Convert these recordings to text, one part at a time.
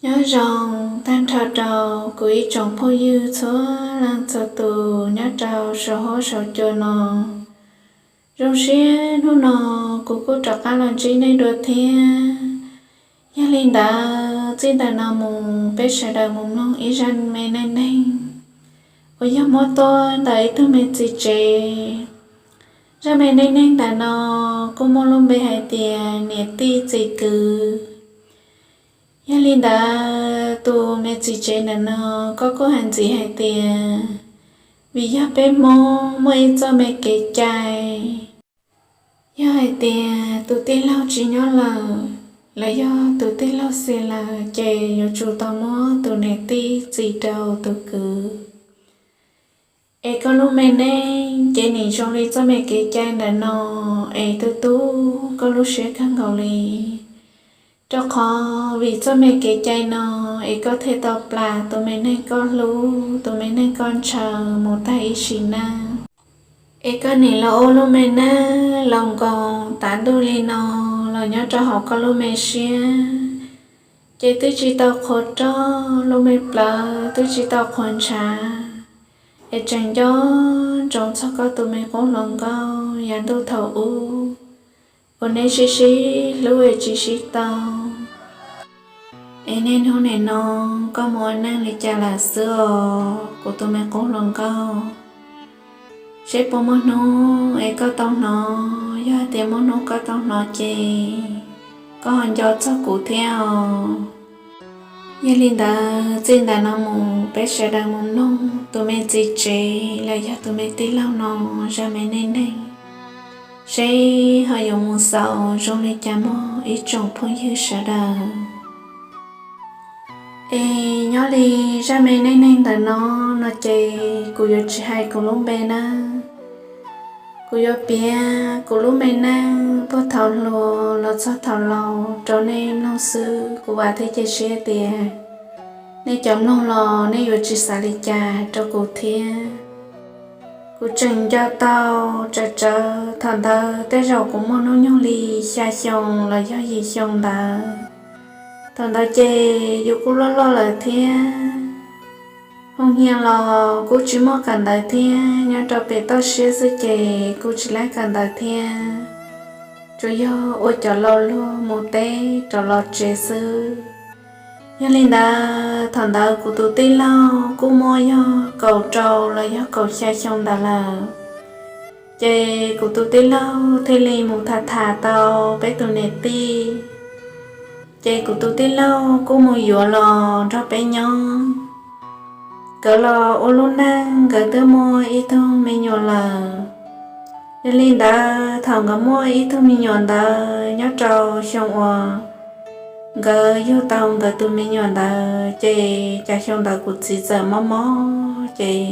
Nyob zoo tag nrho rau kuv ib tsoom phooj ywg txhua leej txhua tus nyob rau saum huab saum cua no. Zoo siab hnub no kuv kuj rov qab los ntsib nej dua thiab. Yog li ntawd txij ntawm no mus peb sawv daws mus mloog ib zaj me neej neeg uas yog muab tuaj ntawm ib tug me txiv tsev. Zaj me neej neeg ntawm no kuj muaj lub npe hais tias niam tij txiv kwv. Yog li ntawd tus me txiv tsev ntawm no koj kuj hais ntxiv hais tias, vim yog peb Hmoob muaj ib txoj me kev cai, yog hais tias tus tij laug tsis nyob lawm, los yog tus tij laug xiam lawm ces yuav tsum tau muab tus niam tij txis rau tus kwv. Es koj lub me neej ces nim zoo li txoj me kev cai ntawm no, es tu tu koj lub siab kawg nkaus li. Rau qhov vim txoj me kev cai no es koj thiaj tau plam tus me neeg koj hlub, tus me neeg koj ntshaw mus tag ib sim neej. Es koj nim los ua lub me neej laus nkoos tav ntuj li no los nyob rau hauv koj lub me siab, ces twb tsis tau qhuav roj, lub me plawv twb tsis tau qhuav ntshav, es tseem nco ntsoov txog koj tus me qub hluas nkauj yav ntuj thaum ub uas nej sib sib hlub es tsis sib tau. Es niaj hnub nim no koj mus ua neej li cas lawm xwb os kuv tus me qub hluas nkauj? Seb puas muaj hnub es koj tau hnov, yog hais tias muaj hnub koj tau hnov ces koj ho nco txog kuv thiab os. Yog li ntawd txij ntawm no mus peb sawv daws mus mloog tus me txiv tsev los yog tus me tij laug no zaj me neej neeg, seb ho yuav mus xaus zoo li cas mog ib tsoom phooj ywg sawv daws. Es nyob li zaj me neej neeg ntawm no, no ces kuv yuav tsis hais kuv lub npe nawb. Kuv yuav piav kuv lub me neej puag thaum hluas los txog thaum laus rau nej mloog xwb, kuv vam thiab cia siab tias nej cov mloog los nej yuav tsis xav li cas rau kuv thiab. Kuv tseem nco tau tsawv tsawv thaum ntawd tej zaum kuv muaj hnub nyoog li xya xyoo los yog yim xyoo ntawd. Thaum ntawd ces yus kuj loj loj lawm thiab, hoo hia los kuj tsis muaj kawm ntawv thiab, nyob rau pem toj siab xwb ces kuj tsis laib kawm ntawv thiab, tsuas yog ua cov laus luag mus teb rov los tsev xwb. Yog li ntawd thaum ntawd kuv tus tij laug kuj muaj yog kaum rau los yog kaum xya xyoo ntawd lawm. Ces kuv tus tij laug thiaj li mus tham tham tau peb tus niam tij. Ces kuv tus tij laug kuj mus yuav los nrog peb nyob. Nkawd los ua lub neej nkawd twb muaj ib tug me nyuam lawm. Yog li ntawd thaum nkawd muaj ib tug me nyuam ntawd nyob rau xyoo uas nkawd yug tau nkawd tus me nyuam ntawd ces cas xyoo ntawd kuv txiv txawm mob mob ces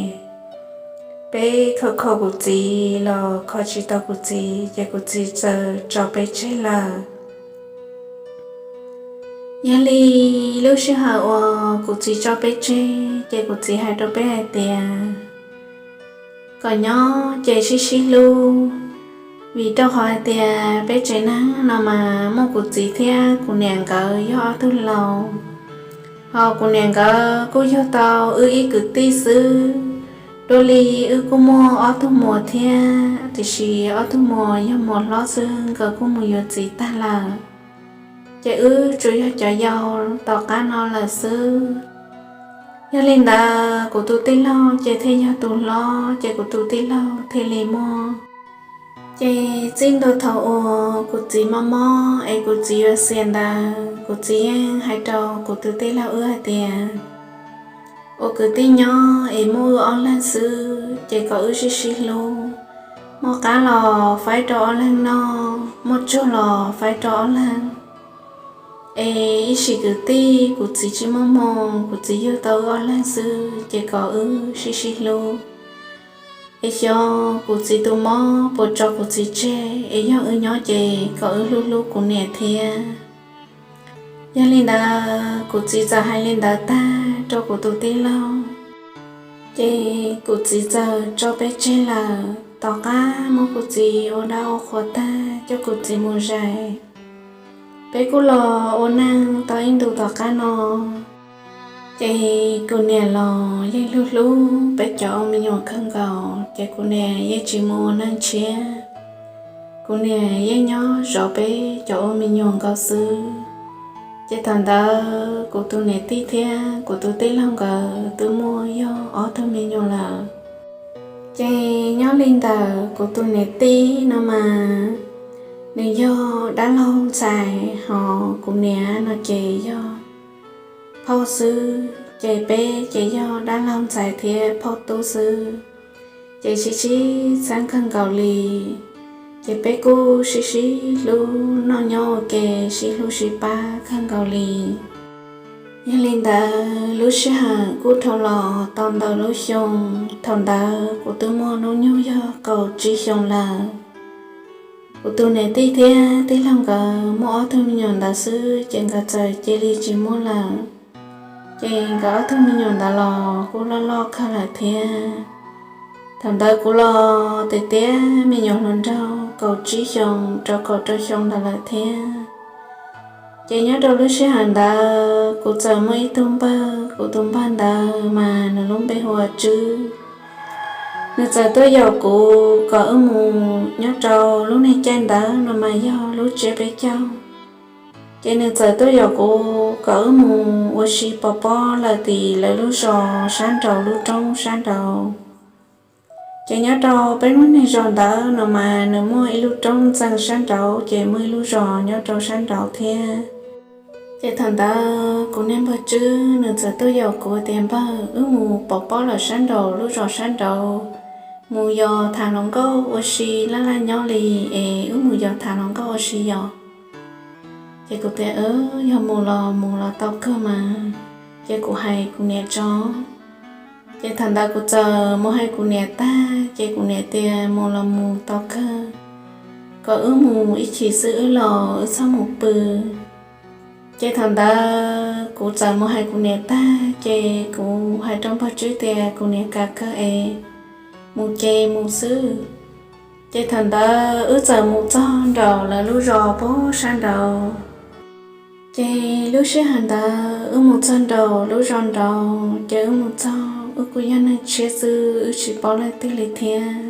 peb kho kho kuv txiv los kho tsis tau kuv txiv ces kuv txiv txawm tso peb tseg lawm. Yog li lub sij hawm uas kuv txiv tso peb tseg ces kuv txiv hais rau peb hais tias kom nyob ces sib sib hlub, vim rau qhov hais tias peb tsev neeg no mas muaj kuv txiv thiab kuv niam nkawd yog ob tug laus. Ho kuv niam nkawd kuj yug tau wb ib kwv tij xwb, dua li wb kuj muaj ob tug muam thiab, tiam sis ob tug muam yog muam hlob xwb nkawd kuj mus yuav txiv tag lawm. Ces wb tsuas yog cov yau tom qab no lawm xwb. Yog li ntawd kuv tus tij laug ces thiaj yog tus hlob ces kuv tus tij laug thiaj li muaj. Ces txij ntua thaum uas kuv txiv mob mob es kuv txiv yuav xiam ntawd kuv txiv yeej hais rau kuv tus tij laug wb hais tias ua kwv tij nyob es muaj wb ob leeg xwb ces kom wb sib sib hlub. Muaj qab los faib rau ob leeg noj, muaj tsuag los faib rau ob leeg. Es ib sim kwv tij kuv txiv tsis muaj hmoo, kuv txiv yug tau wb ob leeg xwb ces kom wb sib sib hlub. Es xyov kuv txiv tus mob puas tso kuv txiv tseg, es yog wb nyob ces kom wb hlub hlub kuv niam thiab. Yog li ntawd kuv txiv txawm hais li ntawd tag rau kuv tus tij laug, ces kuv txiv txawm tso peb tseg lawm. Tom qab muab kuv txiv ua dab ua qhua tag coj kuv txiv mus zais, Peb kuj los ua neej tau ib ntus tom qab no, ces kuv niam los yeej hlub hlub peb cov ua me nyuam kawg nkaus, ces kuv niam yeej tsis mus ua neej tshiab. Kuv niam yeej nyob zov peb cov ua me nyuam nkaus xwb. Ces thaum ntawd kuv tus niam tij thiab kuv tus tij laug nkawd twb muaj yog ob tug me nyuam lawm. Ces nyob li ntawd kuv tus niam tij no mas nws yog dab laug ntxhais, ho kuv niam no ces yog phauj xwb, ces peb ces yog dab laug ntxhais thiab phauj tub xwb. Ces sib sib txheeb kawg nkaus li, ces peb kuj sib sib hlub noj nyob ua ke, sib hlub sib pab kawg nkaus li. Yog li ntawd lub sij hawm kuj dhau los tau ntau lub xyoo, thaum ntawd kuv twb muaj hnub nyoog yog kaum tsib xyoo lawm. Kuv tus niam tij thiab tij laug nkawd muaj ob tug me nyuam ntawd xwb ces nkawd txawm cia li tsis muaj lawm. Ces nkawd ob tug me nyuam ntawd los kuj loj loj kawg lawm thiab. Thaum ntawd kuv los tiag tiag me nyuam hluas nraug kaum tsib xyoo rau kaum rau xyoo ntawd lawm thiab. Ces nyob rau lub sij hawm ntawd kuv txawm muaj ib tug npawg, kuv tus npawg ntawd mas nws lub npe hu ua Tswb. Nws txawm tuaj yaum kuv kom wb mus, nyob rau lub niag caij ntawd no mas yog lub tsiab peb caug. Ces nws txawm tuaj yaum kuv kom wb mus ua si pov pob lawm tim lawv lub zos sab nraud, lub roob sab nraud. Ces nyob rau peb lub niag zos ntawd no mas nws muaj ib lub roob ntxeev sab nraud, ces muaj ib lub zos nyob rau sab nraud thiab. Ces thaum ntawd kuv niag npawg Tswb nws txawm tuaj yaum kuv tias, Npawg, wb mus pov pob lawm sab nraud, lub zos sab nraud, mus yos tham hluas nkauj ua si laj laj nyob li, es wb mus yos tham hluas nkauj ua si yos. Ces kuv tias, Yog mus los mus los tau kawg mas. Ces kuv hais kuv niam tso. Ces thaum ntawd kuv txawm mus hais kuv niam tag, ces kuv niam tias, Mus los mus tau kawg, kom wb mus ib chim xwb wb los, wb txhob mus pw. Ces thaum ntawd kuv txawm mus hais kuv niam tag, ces kuv hais rau npawg Tswb tias, Kuv niam kam kawg es mus ces mus xwb. Ces thaum ntawd wb txawm mus txog nraum lawv lub zos pem sab nraud. Ces lub sij hawm ntawd wb mus txog nraum lub zos nraud, ces wb mus txog wb kuj yog neeg tshiab xwb, wb tsis paub leej twg li thiab.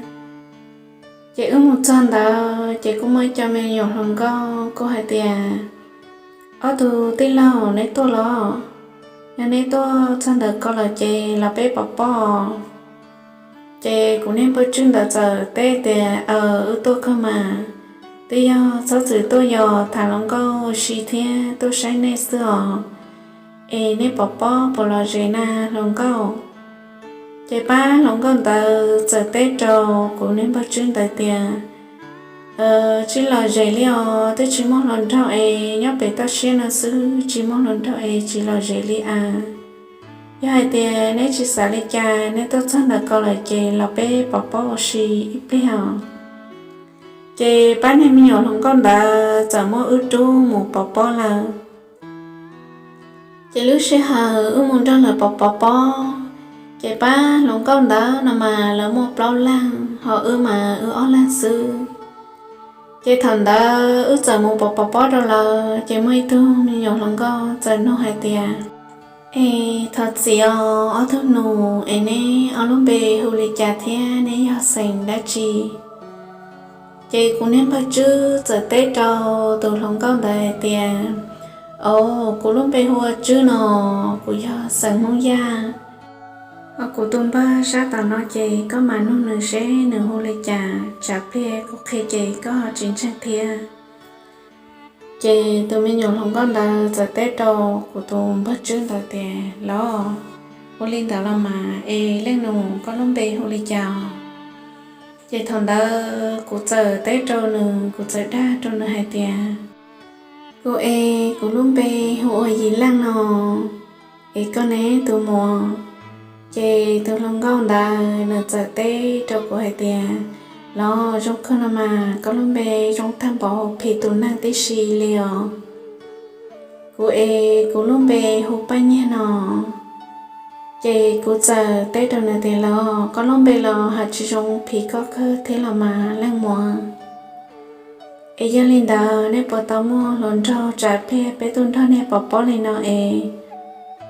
Ces wb mus txog ntawd ces kuj muaj ib co me nyuam hluas nkauj kuj hais tias, Ob tug tij laug, neb tuaj los? Yog neb tuaj txog ntawm ko lawm ces los peb pov pob. Ces kuv niag npawg Tswb ntawd txawm teb tias, Aws, wb tuaj kawg mas, twb yog txhob txwm tuaj yos tham hluas nkauj ua si thiab tuaj saib nej xwb os. Es neb pov pob puas lom zem na hluas nkauj? Ces pab hluas nkauj ntawd txawm teb rau kuv niag npawg Tswb ntawd tias, Tsis lom zem li os, twb tsis muaj hluas nraug es nyob pem toj siab no xwb, tsis muaj hluas nraug es tsis lom zem li as. Yog hais tias neb tsis xav li cas, neb tuaj txog ntawm ko lawm ces los peb pov pob ua si ib pliag os. Ces pab niag me nyuam hluas nkauj ntawd txawm muab wb rub mus pov pob lawm. Ces lub sij hawm wb mus nrog lawv pov pov pob, ces pab hluas nkauj ntawd no mas lawv muaj plaub leeg, ho wb mas wb ob leeg xwb. Ces thaum ntawd wb txawm mus pov pov pob rau lawv, ces muaj ib tug me nyuam hluas nkauj txawm nug hais tias, Es thov txim os ob tug nus, es neb ob lub npe hu li cas thiab neb yog xeem dab tsi? Ces kuv niag npawg Tswb txawm teb rau tus hluas nkauj ntawd hais tias, Au, kuv lub npe hu ua Tswb no, kuv yog xeem Hmoob Yaj. Ho kuv tus npawg sab tom no ces koj mam nug nws seb nws hu li cas, tsam pliag kuv qhia ces koj ho tsis ntseeg thiab. Ces tus me nyuam hluas nkauj ntawd txawm teb rau kuv tus npawg Tswb ntawd tias, Los, ua li ntawd los mas, es leej nus, koj lub npe hu li cas? Ces thaum ntawd kuv txawm teb rau nws, kuv txawm dag rau nws hais tias, Kuv es kuv lub npe hu ua Yim Leej no, es koj ne tus muam? Ces tus hluas nkauj ntawd nws txawm teb rau kuv hais tias, Los, zoo kawg no mas, koj lub npe zoo tag npaum hu phim tus neeg tib si li os. Kuv es kuv lub npe hu Paj Nyiag no. Ces kuv txawm teb rau nws tias, Los, koj lub npe los hais tsis zoo phim koj kawg thiab los mas leej muam. Es yog li ntawd nej puas tau muaj hluas nraug tsam pliag peb tuaj nrog nej pov pob li no es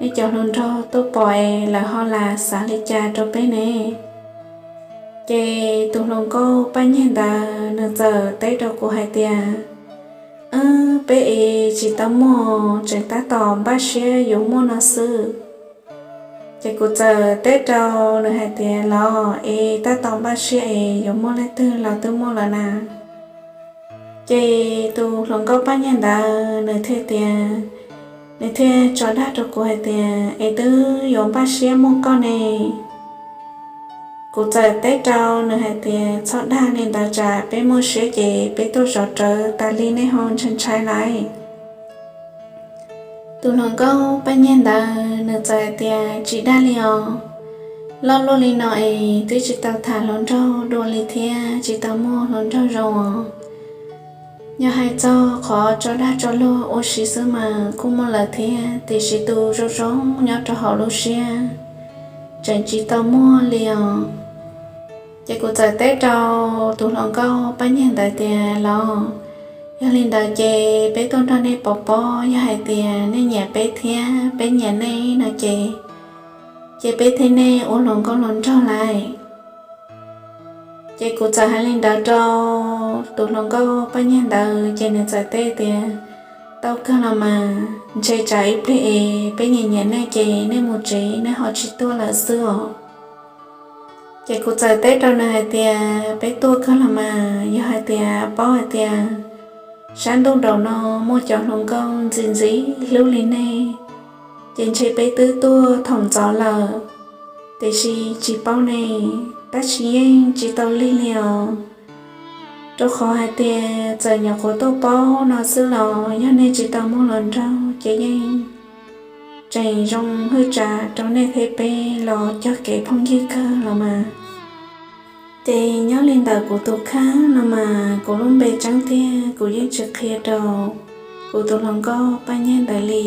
nej cov hluas nraug tuaj pom es lawv ho lam xav li cas rau peb ne? Ces tus hluas nkauj Paj Nyiag ntawd nws txawm teb rau kuv hais tias, Wb, peb es tsis tau muaj, tseem tab tom npaj siab yuav muaj no xwb. Ces kuv txawm teb rau nws hais tias, Los es tab tom npaj siab es yuav muaj leej twg los twb muaj lawm na? Ces tus hluas nkauj Paj Nyiag ntawd nws thiaj tias, nws thiaj tso dag rau kuv hais tias, Es twb yuav npaj siab muaj koj ne. Kuv txawm teb rau nws hais tias, Txhob dag li ntawd, tsam peb muaj siab ces peb tuaj zov rawv tas li nej ho ntshai ntshai lawm. Tus hluas nkauj Paj Nyiag ntawd nws txawm hais tias, Tsis dag li os, loj luaj li no es twb tsis tau tham hluas nraug dua li thiab tsis tau muaj hluas nraug zoo os. Yog hais txog qhov tso dag tso luag ua si xwb mas kuj muaj lawm thiab, tiam sis tus zoo zoo nyob rau hauv lub siab tseem tsis tau muaj li os. Ces kuv txawm teb rau tus hluas nkauj Paj Nyiag ntawd tias, Los yog li ntawd ces peb tuaj nrog nej pov pob, yog hais tias nej nyiam peb thiab peb nyiam nej no ces, ces peb thiab nej ua hluas nkauj hluas nraug lawm. Ces kuv txawm hais li ntawd rau tus hluas nkauj Paj Nyiag ntawd ces nws txawm teb tias, Tau kawg los mas, ntshe tsam ib pliag es peb nyiam nyiam nej ces nej mus tsev nej ho tsis tuaj lawm xwb os. Ces kuv txawm teb rau nws hais tias, Peb tuaj kawg los mas, yog hais tias paub hais tias sab ntuj nraum no muaj cov hluas nkauj ntxim ntxim hlub li nej, ces ntshe peb twb tuaj thaum ntxov lawm, tiam sis tsis paub ne, tab sis yeej tsis tau lig li os. Rau qhov hais tias txawm nyuam qhuav tuaj paub no xwb los yog nej tsis tau muaj hluas nraug ces yeej tseem zoo hwj tsa rau nej thiab peb los cog kev phooj ywg kawg los mas. Ces nyob li ntawm kuv tus kheej no mas kuv lub npe tseeb tiag kuv yeej tsis qhia rau kuv tus hluas nkauj Paj Nyiag ntawd li.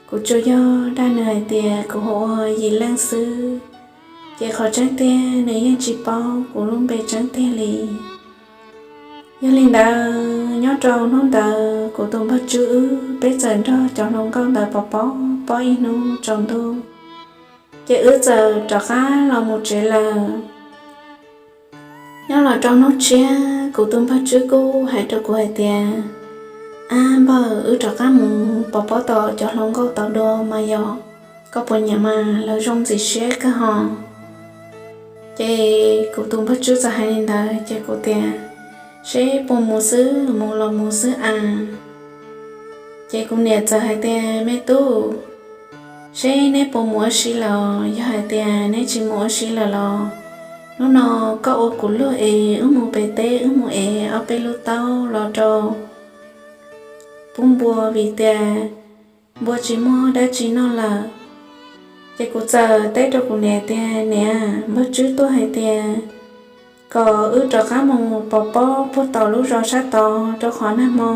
Kuv tsuas yog dag nws hais tias kuv hu ua Yim Leej xwb, ces qhov tseeb tiag nws yeej tsis paub kuv lub npe tseeb tiag li. Yog li ntawd nyob rau hnub ntawd kuv tus npawg Tswb wb peb txawm nrog cov hluas nkauj ntawd pov pob ib hnub tsaus ntuj, ces wb txawm rov qab los mus tsev lawm. Nyob los rau hnub tshiab kuv tus npawg Tswb kuj hais rau kuv hais tias, Ab npawg, wb rov qab mus pov pob tom cov hluas nkauj tod dua mas yog, koj puas nyiam mas, lawv zoo ntxim siab kawg hos. Ces kuv tus npawg Tswb txawm hais li ntawd ces kuv tias, Seb puas mus xwb, mus los mus xwb as. Ces kuv niam txawm hais tias, Me tub, seb neb puas mus ua si lawm, yog hais tias neb tsis mus ua si lawm los hnub no koj ua kuv luag es wb mus pem teb, wb mus ev ob peb lub taub los rau pub npua vim tias npua tsis muaj dab tsi noj lawm. Ces kuv txawm teb rau kuv niam tias, Niam, npawg Tswb tuaj hais tias kom wb rov qab mus pov pob puag tom lub zos sab tod rau qhov nag hmo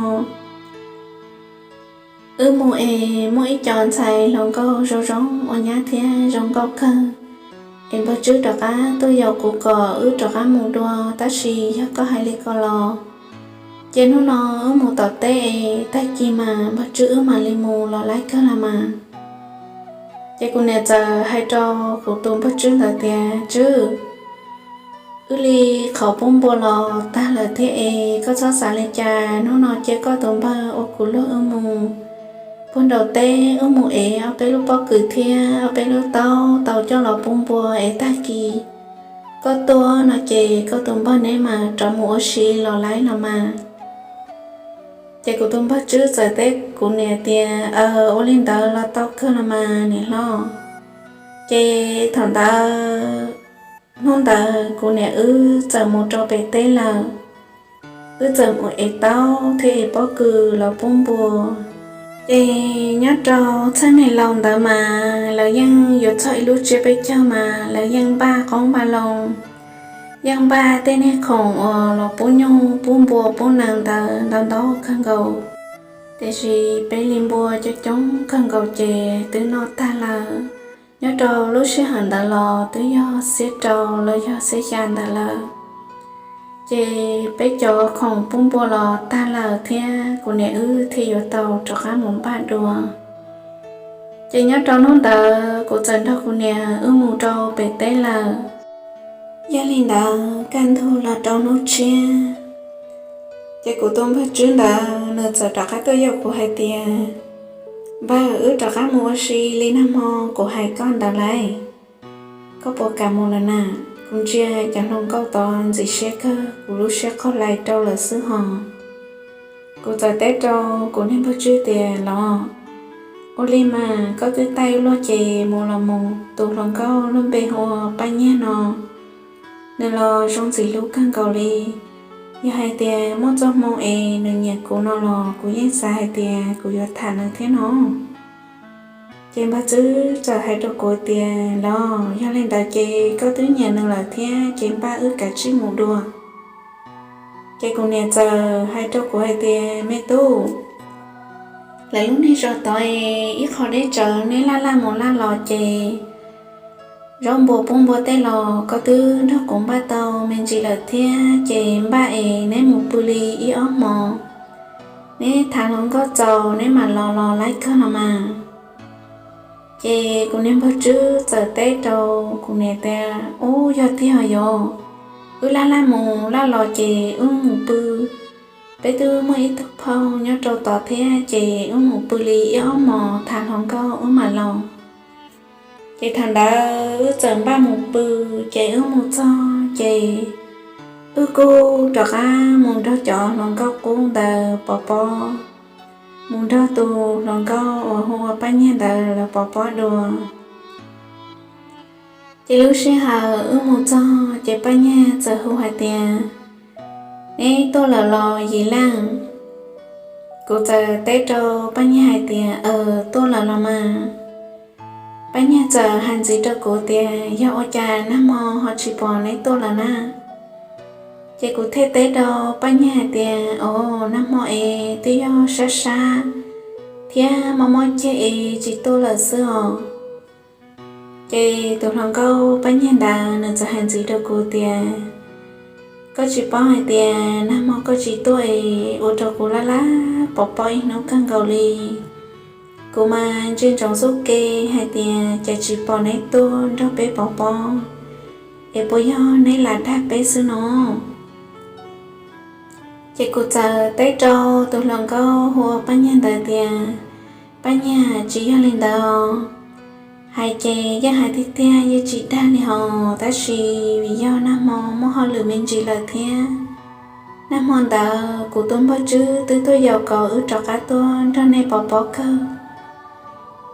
wb mus es muaj ib co ntxhais hluas nkauj zoo zoo ua nyab thiab zoo nkauj kawg, es npawg Tswb rov qab tuaj yaum kuv kom wb rov qab mus dua, tab sis yog koj hais li ko los ces hnub no wb mus tom teb es tag kis mas npawg Tswb wb mam li mus los laib kawg los mas. Ces kuv niam txawm hais rau kuv tus npawg Tswb ntawd tias, Tswb, wb li qhov pub npua los tag lawm thiab es koj txhob xav li cas, hnub no cia koj tus npawg ua kuv luag wb mus puag nraum teb, wb mus ev ob peb lub pob kws thiab ob peb lub taub tau coj los pub npua es tag kis koj tuaj no ces koj tus npawg neb mas rov mus ua si los laib los mas. Ces kuv tus npawg Tswb txawm teb kuv niam tias, Aws, ua li ntawd los tau kawg los mas niam hlob. Ces thaum ntawd, hnub ntawd kuv niam wb txawm mus rau pem teb lawm, wb txawm mus ev taub thiab ev pob kws los pub npua. Ces nyob rau txheej neeg laus ntawd mas lawv yeej yuav txog ib lub tsiab peb caug mas lawv yeej npaj qoob npaj loo, yeej npaj tej niag khoom uas los pub nyuj pub npua pub nees ntawd ntau ntau kawg nkaus. Tiam sis peb li npua coob coob kawg nkaus ces twb noj tag lawm. Nyob rau lub sij hawm ntawd los twb yog xiab rau los yog xiab xya ntawd lawm. Ces peb cov khoom pub npua los tag lawm thiab kuv niam wb thiaj yuav tau rov qab mus npaj dua. Ces nyob rau hnub ntawd kuv txawm nrog kuv niam wb mus rau pem teb lawm. Yog li ntawd kaj ntug los rau hnub tshiab, ces kuv tus npawg Tswb ntawd nws txawm rov qab tuaj yaum kuv hais tias, Npawg, wb rov qab mus ua si li nag hmo kuv hais koj ntawd lauj. Koj puas kam mus lawm na? Kuv ntsia cov hluas nkauj tod ntxim siab kawg, kuv lub siab qaug lais rau lawm xwb hos. Kuv txawm teb rau kuv niag npawg Tswb tias, Los, ua li mas koj twb taij wb luag ces mus los mus. Tus hluas nkauj lub npe hu ua Paj Nyiag no, nws los zoo ntxim hlub kawg nkaus li. Yog hais tias muaj txoj hmoo es nws nyiam kuv no los kuv yeej xav hais tias kuv yuav tham nws thiab no. Ces npawg Tswb txawm hais rau kuv tias, Los, yog li ntawd ces koj twb nyiam nws lawm thiab ces npaj wb kav tsij mus dua. Ces kuv niam txawm hais rau kuv hais tias, Me tub, lawv lub niag zos tod es ib qho deb tsawv, neb laj laj mus laj los ces zaub npua pub npua tej los koj twb nrog kuv npaj tau me ntsis lawm thiab ces npaj es neb mus pw li ib ob hmos, neb thav hluas nkauj txaus neb mam los los laib kawg los mas. Ces kuv niag npawg Tswb txawm teb rau kuv niam tias, Ub, yog tiag yos, wb laj laj mus laj los ces wb mus pw. Peb twb muaj ib tug phauj nyob rau tod thiab ces wb mus pw li ib ob hmos thav hluas nkauj wb mam los. Ces thaum ntawd wb txawm npaj mus pw, ces wb mus txog ces wb kuj rov qab mus nrog cov hluas nkauj qub ntawd pov pob, mus nrog tus hluas nkauj uas hu ua Paj Nyiag ntawd lawv pov pob dua. Ces lub sij hawm wb mus txog ces Paj Nyiag txawm hu hais tias, Neb tuaj lawm los Yim Leej? Kuv txawm teb rau Paj Nyiag hais tias, Aws, tuaj lawm los mas. Paj Nyiag txawm hais ntxiv rau kuv tias, Yog ua cas nag hmo ho tsis pom neb tuaj lawm na? Ces kuv thiaj teb rau Paj Nyiag hais tias, Aws, nag hmo es twb yog sab sab thiab mob mob ceg es tsis tuaj lawm xwb os. Ces tus hluas nkauj Paj Nyiag ntawd nws txawm hais ntxiv rau kuv tias, Koj tsis paub hais tias nag hmo koj tsis tuaj es ua rau kuv laj laj pov pob ib hnub kawg nkaus li. Kuv mas ntsia ntsoov xub ke hais tias cas tsis pom neb tuaj nrog peb pov pob, es puas yog neb lam dag peb xwb no? Ces kuv txawm teb rau tus hluas nkauj hu ua Paj Nyiag ntawd tias, Paj Nyiag, tsis yog li ntawd. Hais ces yeej hais tiag tiag yeej tsis dag li hos, tab sis vim yog nag hmo muaj hauj lwm me ntsis lawm thiab. Nag hmo ntawd kuv tus npawg Tswb twb tuaj yaum kom wb rov qab tuaj nrog nej pov pob kawg.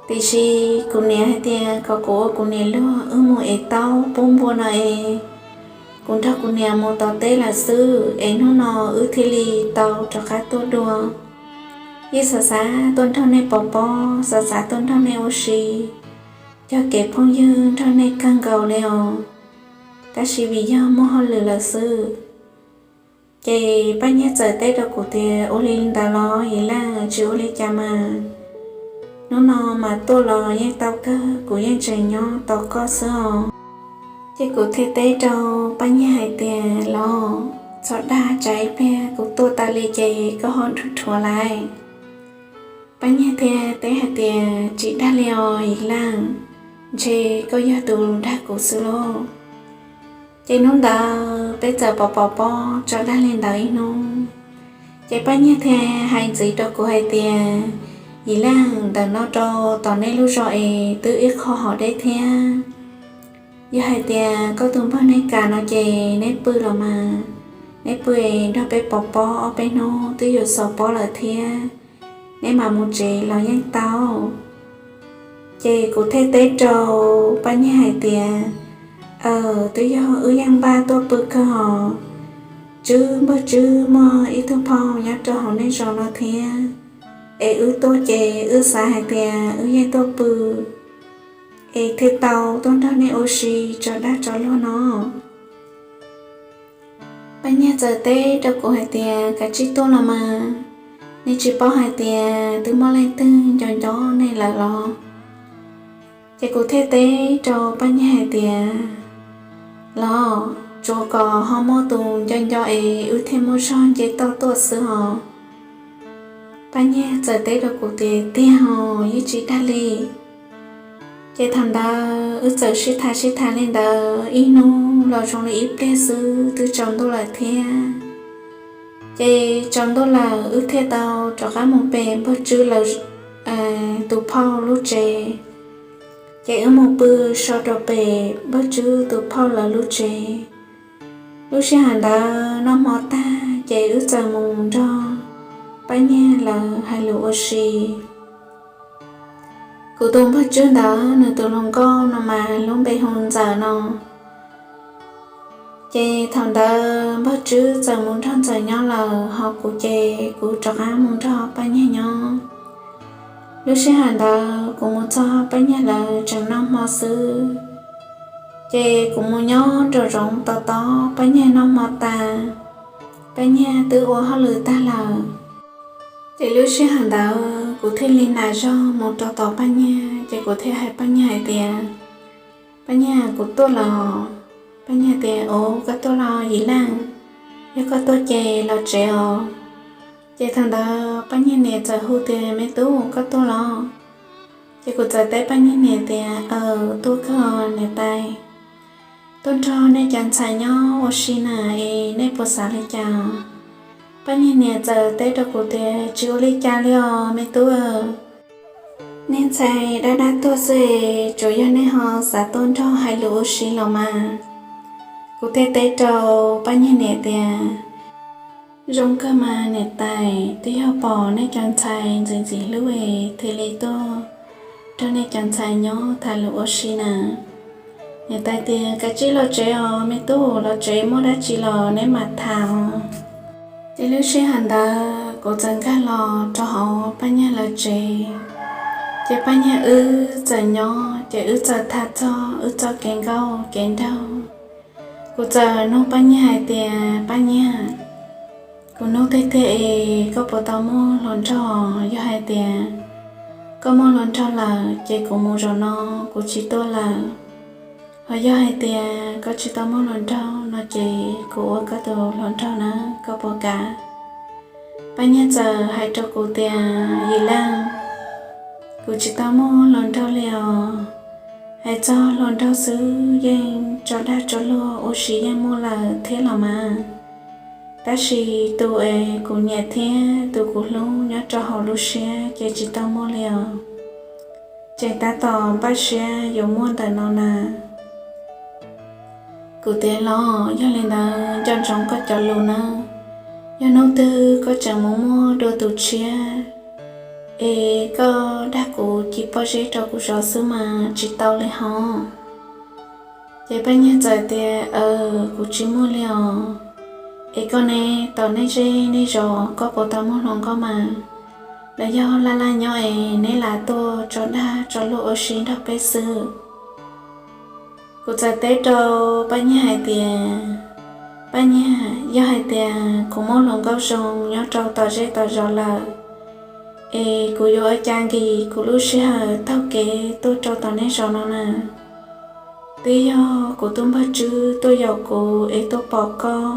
Tiam sis kuv niam hais tias kom kuv ua kuv niam luag wb mus ev taub pub npua no es, kuv nrog kuv niam mus tom teb lawm xwb es hnub no wb thiaj li tau rov qab tuaj dua. Yeej xav xav tuaj nrog nej pov pob, xav xav tuaj nrog nej ua si, cog kev phooj ywg nrog nej kawg nkaus li os, tab sis vim yog muaj hauj lwm lawm xwb. Ces Paj Nyiag txawm teb rau kuv tias, Ua li ntawd los Yim Leej, tsis ua li cas mas. Hnub no mas tuaj los yeej tau kawg, kuv yeej tseem nyob tos koj xwb os. Ces kuv thiaj teb rau Paj Nyiag hais tias, Los, txhob dag, tsam ib pliag kuv tuaj tas li ces koj ho dhuav lawm. Paj Nyiag thiaj teb hais tias, Tsis dag li os Yim Leej, ntshe koj yog tus dag kuv xwb lauj. Ces hnub ntawd peb txawm pov pov pob tso dag li ntawd ib hnub. Ces Paj Nyiag thiaj hais ntxiv rau kuv hais tias, Yim Leej, ntawm no rau tom nej lub zos es twb ib qho hav deb thiab. Yog hais tias koj tus npawg neb kam no ces neb pw los mas, neb pw es nrog peb pov pob ob peb hnub twb yuav xaus pob lawm thiab, neb mam mus tsev los yeej tau. Ces kuv thiaj teb rau Paj Nyiag hais tias, Aws, twb yog wb yeej npaj tuaj pw kawg os. Tswb, npawg Tswb muaj ib tug phauj nyob rau hauv nej zos no thiab, es wb tuaj ces wb xav hais tias wb yeej tuaj pw es thiaj tau tuaj nrog nej ua si tso dag tso luag no. Paj Nyiag txawm teb rau kuv hais tias, Kav tsij tuaj los mas, nej tsis paub hais tias twb muaj leej twg nco nco nej lawm los? Ces kuv thiaj teb rau Paj Nyiag hais tias, Los, tsuav kom ho muaj tus nco nco es wb thiaj muaj zog nce toj tuaj xwb os. Paj Nyiag txawm teb rau kuv tias, Tiag os, yeej tsis dag li. Ces thaum ntawd wb txawm sib tham sib tham li ntawd ib hnub los zoo li ib pliag xwb twb tsaus ntuj lawm thiab. Ces tsaus ntuj lawm wb thiaj tau rov qab mus pem Npawg Tswb lawv tus phauj lub tsev. Ces wb mus pw so rau pem Npawg Tswb tus phauj lawv lub tsev. Lub sij hawm ntawd noj hmo tag ces wb txawm mus nrog Paj Nyiag lawv hais lus ua si. Kuv tus Npawg Tswb ntawd nws tus hluas nkauj no mas lub npe hu Ntxawm no. Ces thaum ntawd Npawg Tswb txawm mus nrog Ntxawm nyob lawm, ho kuv ces kuv rov qab mus nrog Paj Nyiag nyob. Lub sij hawm ntawd kuv mus txog Paj Nyiag lawv tseem noj hmo xwb, ces kuv mus nyob nraum zoov tos tos Paj Nyiag noj hmo tas. Paj Nyiag twb ua hauj lwm tag lawm. Ces lub sij hawm ntawd kuv thiaj li nam zog mus rau tom Paj Nyiag, ces kuv thiaj hais Paj Nyiag hais tias, Paj Nyiag, kuv tuaj los. Paj Nyiag tias, Ov, koj tuaj los Yim Leej? Yog koj tuaj ces los tsev os. Ces thaum ntawd Paj Nyiag niam txawm hu tias, Me tub, koj tuaj los? Ces kuv txawm teb Paj Nyiag niam tias, Aws, tuaj kawg niam tais. Tuaj nrog nej cov ntxhais nyob ua si na, es nej puas xav li cas? Paj Nyiag niam txawm teb rau kuv tias, Tsis ua li cas li os me tub. Niag ntxhais dab dab tuag xwb es tsuas yog nej ho xav tuaj nrog hais lus ua si los mas. Kuv thiaj teb rau Paj Nyiag niam tias, Zoo kawg mas niam tais, twb yog pom nej cov ntxhais ntxim ntxim hlub es thiaj li tuaj nrog nej cov ntxhais nyob tham lus ua si na. Niam tais tias, Kav tsij los tsev os me tub, los tsev muaj dab tsi los neb mam tham os. Ces lub sij hawm ntawd kuv txawm nkag los rau hauv Paj Nyiag lawv tsev. Ces Paj Nyiag wb txawm nyob, ces wb txawm tham txog wb txoj kev nkauj kev nraug. Kuv txawm nug Paj Nyiag hais tias, Paj Nyiag, kuv nug tiag tiag es koj puas tau muaj hluas nraug? Yog hais tias koj muaj hluas nraug lawm ces kuv mus zaum no kuv tsis tuaj lawm. Ho yog hais tias koj tsis tau muaj hluas nraug no ces kuv ua koj tus hluas nraug na, koj puas kam? Paj Nyiag txawm hais rau kuv tias, Yim Leej, kuv tsis tau muaj hluas nraug li os. Hais txog hluas nraug xwb yeej tso dag tso luag ua si yeej muaj lawm thiab los mas. Tab sis tus es kuv nyiam thiab tus kuv hlub nyob rau hauv lub siab ces tsis tau muaj li os. Tseem tab tom npaj siab yuav muaj ntawm no na. Kuv tias, Los yog li ntawd nco ntsoov koj cov lus nawb. Yog hnub twg koj tseem mus muaj dua tus tshiab es koj dag kuv ci pob zeb rau kuv zov xwb mas tsis tau li hos. Ces Paj Nyiag txawm tias, Aws, kuv tsis muaj li os. Es koj ne, tom nej zej nej zos koj puas tau muaj hluas nkauj mas? Los yog laj laj nyob es neb lam tuaj tso dag tso luag ua si nrog peb xwb? Kuv txawm teb rau Paj Nyiag hais tias, Paj Nyiag, yog hais tias kuv muaj hluas nkauj zoo nyob rau tom zej tom zos lawm, es kuv yuav ua cas nkim kuv lub sij hawm taug kev tuaj rau tom nej zos no na? Twb yog kuv tus npawg Tswb tuaj yaum kuv es tuaj pom koj,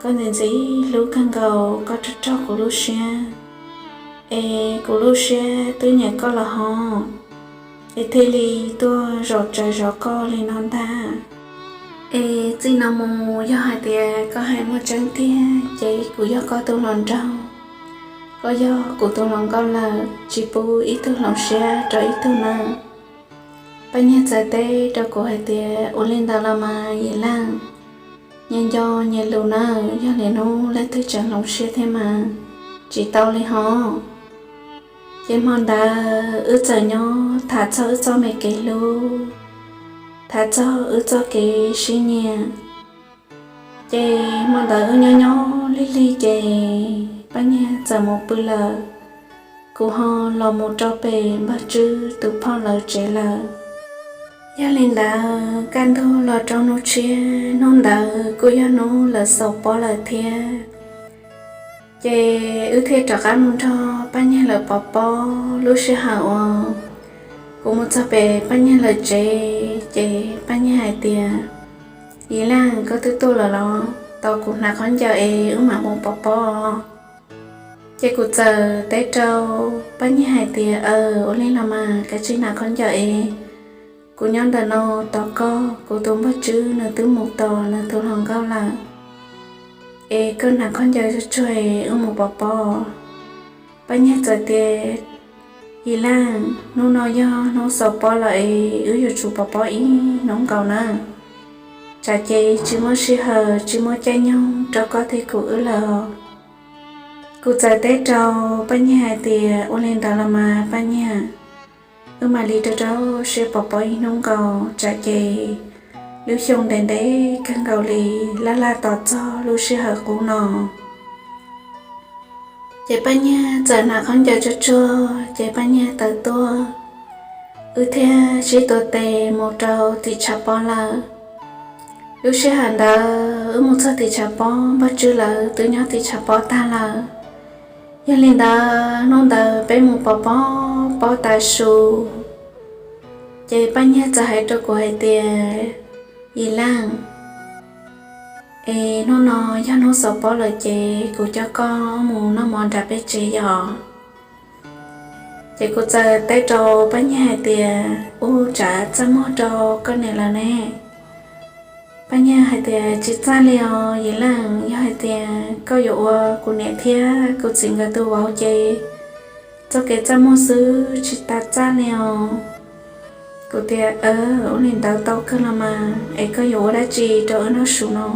koj ntxim ntxim hlub kawg nkaus, koj raug raug kuv lub siab, es kuv lub siab twb nyiam koj los hos, es thiaj li tuaj zaum tsawv zov koj li no ntag. Es txij no mus yog hais tias koj hais muaj tseeb tiag ces kuv yog koj tus hluas nraug, koj yog kuv tus hluas nkauj lawm, tsis pub ib tug hloov siab rau ib tug nawb. Paj Nyiag txawm teb rau kuv hais tias, Ua li ntawd los mas Yim Leej, nyias nco nyias lus nawb, yog li hnub leej twg tseem hloov siab thiab mas tsis tau li hos. Ces hmo ntawd wb txawm nyob tham txog wb txoj me kev hlub, tham txog wb txoj kev sib nyiam. Ces hmo ntawd wb nyob nyob lig lig ces Paj Nyiag txawm mus pw lawm, kuv ho los mus rau pem npawg Tswb tus phauj lawv tsev lawm. Yog li ntawd kaj ntug los rau hnub tshiab, hnub ntawd kuj yog hnub lawv xaus pob lawm thiab. Ces wb thiaj rov qab mus nrog Paj Nyiag lawv pov pob. Lub sij hawm uas kuv mus txog pem Paj Nyiag lawv tsev ces Paj Nyiag hais tias, Yim Leej, koj twb tuaj lawm los? Tos kuv hnav khaub ncaws es wb mam mus pov pob. Ces kuv txawm teb rau Paj Nyiag hais tias, Aws, ua li los mas, kav tsij hnav khaub ncaws es kuv nyob ntawm no tos koj. Kuv tus npawg Tswb nws twb mus tos nws tus hluas nkauj lawm, es koj hnav khaub ncaws tsuag tsuag es wb mus pov pob. Paj Nyiag txawm tias, Yim Leej, hnub no yog hnub xaus pob lawm es wb yuav tsum pov pob ib hnub nkaus na, tsam ces tsis muaj sij hawm tsis muaj caij nyoog rau koj thiab kuv wb lawm. Kuv txawm teb rau Paj Nyiag hais tias, Ua li ntawd los mas Paj Nyiag, wb mam li rau rau siab pov pob ib hnub nkaus, tsam ces lub xyoo ntev ntev kawg nkaus li, laj laj tos txog lub sij hawm qub no. Ces Paj Nyiag txawm hnav khaub ncaws tsuag tsuag ces Paj Nyiag tawm tuaj, wb thiaj sib tuav tes mus rau tim tshav pob lawm. Lub sij hawm ntawd wb mus txog tim tshav pob, npawg Tswb lawv twb nyob tim tshav pob tag lawm. Yog li ntawd hnub ntawd peb mus pov pob, pob tas su, ces Paj Nyiag txawm hais rau kuv hais tias, Yim Leej, es hnub no yog hnub xaus pob lawm ces kuv coj koj mus noj mov nram peb tsev yom. Ces kuv txawm teb rau Paj Nyiag hais tias, Ua, tsam txaj muag rau koj niam lawv ne. Paj Nyiag hais tias, Tsis txaj li os Yim Leej, yog hais tias koj yuav ua kuv niam thiab kuv txiv nkawd tus vauv ces txoj kev txaj muag xwb tsis tas txaj li os. Kuv tias, Ua li ntawd tau kawg los mas, es koj yuav ua dab tsi rau wb noj su no?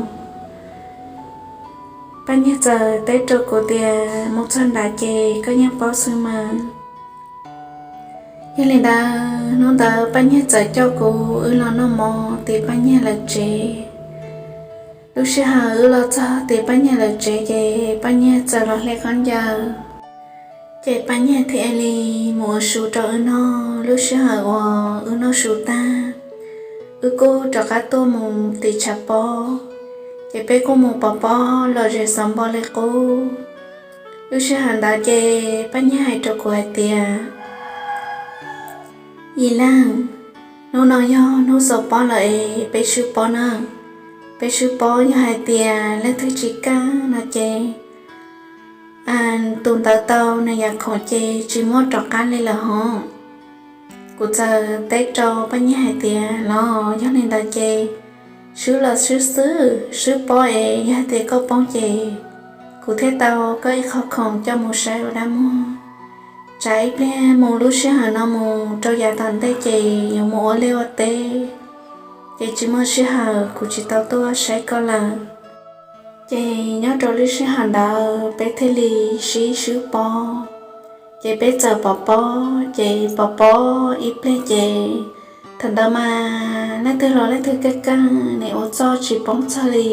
Paj Nyiag txawm teb rau kuv tias, Mus txog nrad ces koj yeej paub xwb mas. Yog li ntawd hnub ntawd Paj Nyiag txawm coj kuv wb los noj mov tim Paj Nyiag lawv tsev. Lub sij hawm wb los txog tim Paj Nyiag lawv tsev ces Paj Nyiag txawm los hle khaub ncaws, ces Paj Nyiag thiaj li mus ua su rau wb noj. Lub sij hawm uas wb noj su tag, wb kuj rov qab tuaj mus tim tshav pob, ces peb kuj mus pov pob los zem xov npo li qub. Lub sij hawm ntawd ces Paj Nyiag hais rau kuv hais tias, Yim Leej, hnub no yog hnub xaus pob lawm es peb swb pob na. Peb swb pob, yog hais tias leej twg tsis kaj no ces tus ntawd tau nws yam khoom ces tsis muab rov qab li lawm hov. Kuv txawm teb rau Paj Nyiag hais tias, Los yog li ntawd ces swb los swb xwb, swb pob es yog hais tias koj poob ces kuv thiaj tau koj ib qho khoom coj mus saib ua dab muag. Tsam ib pliag mus lub sij hawm no mus rau yav tom ntej ces yuav mus ua liaj ua teb, ces tsis muaj sij hawm, kuv tsis tau tuaj saib koj lawm. Ces nyob rau lub sij hawm ntawd peb thiaj li sib swb pob, ces peb txawm pov pob, ces pov pob ib pliag ces thaum ntawd mas leej twg los leej twg kaj kaj, nim ua txuj tsis poob txog li.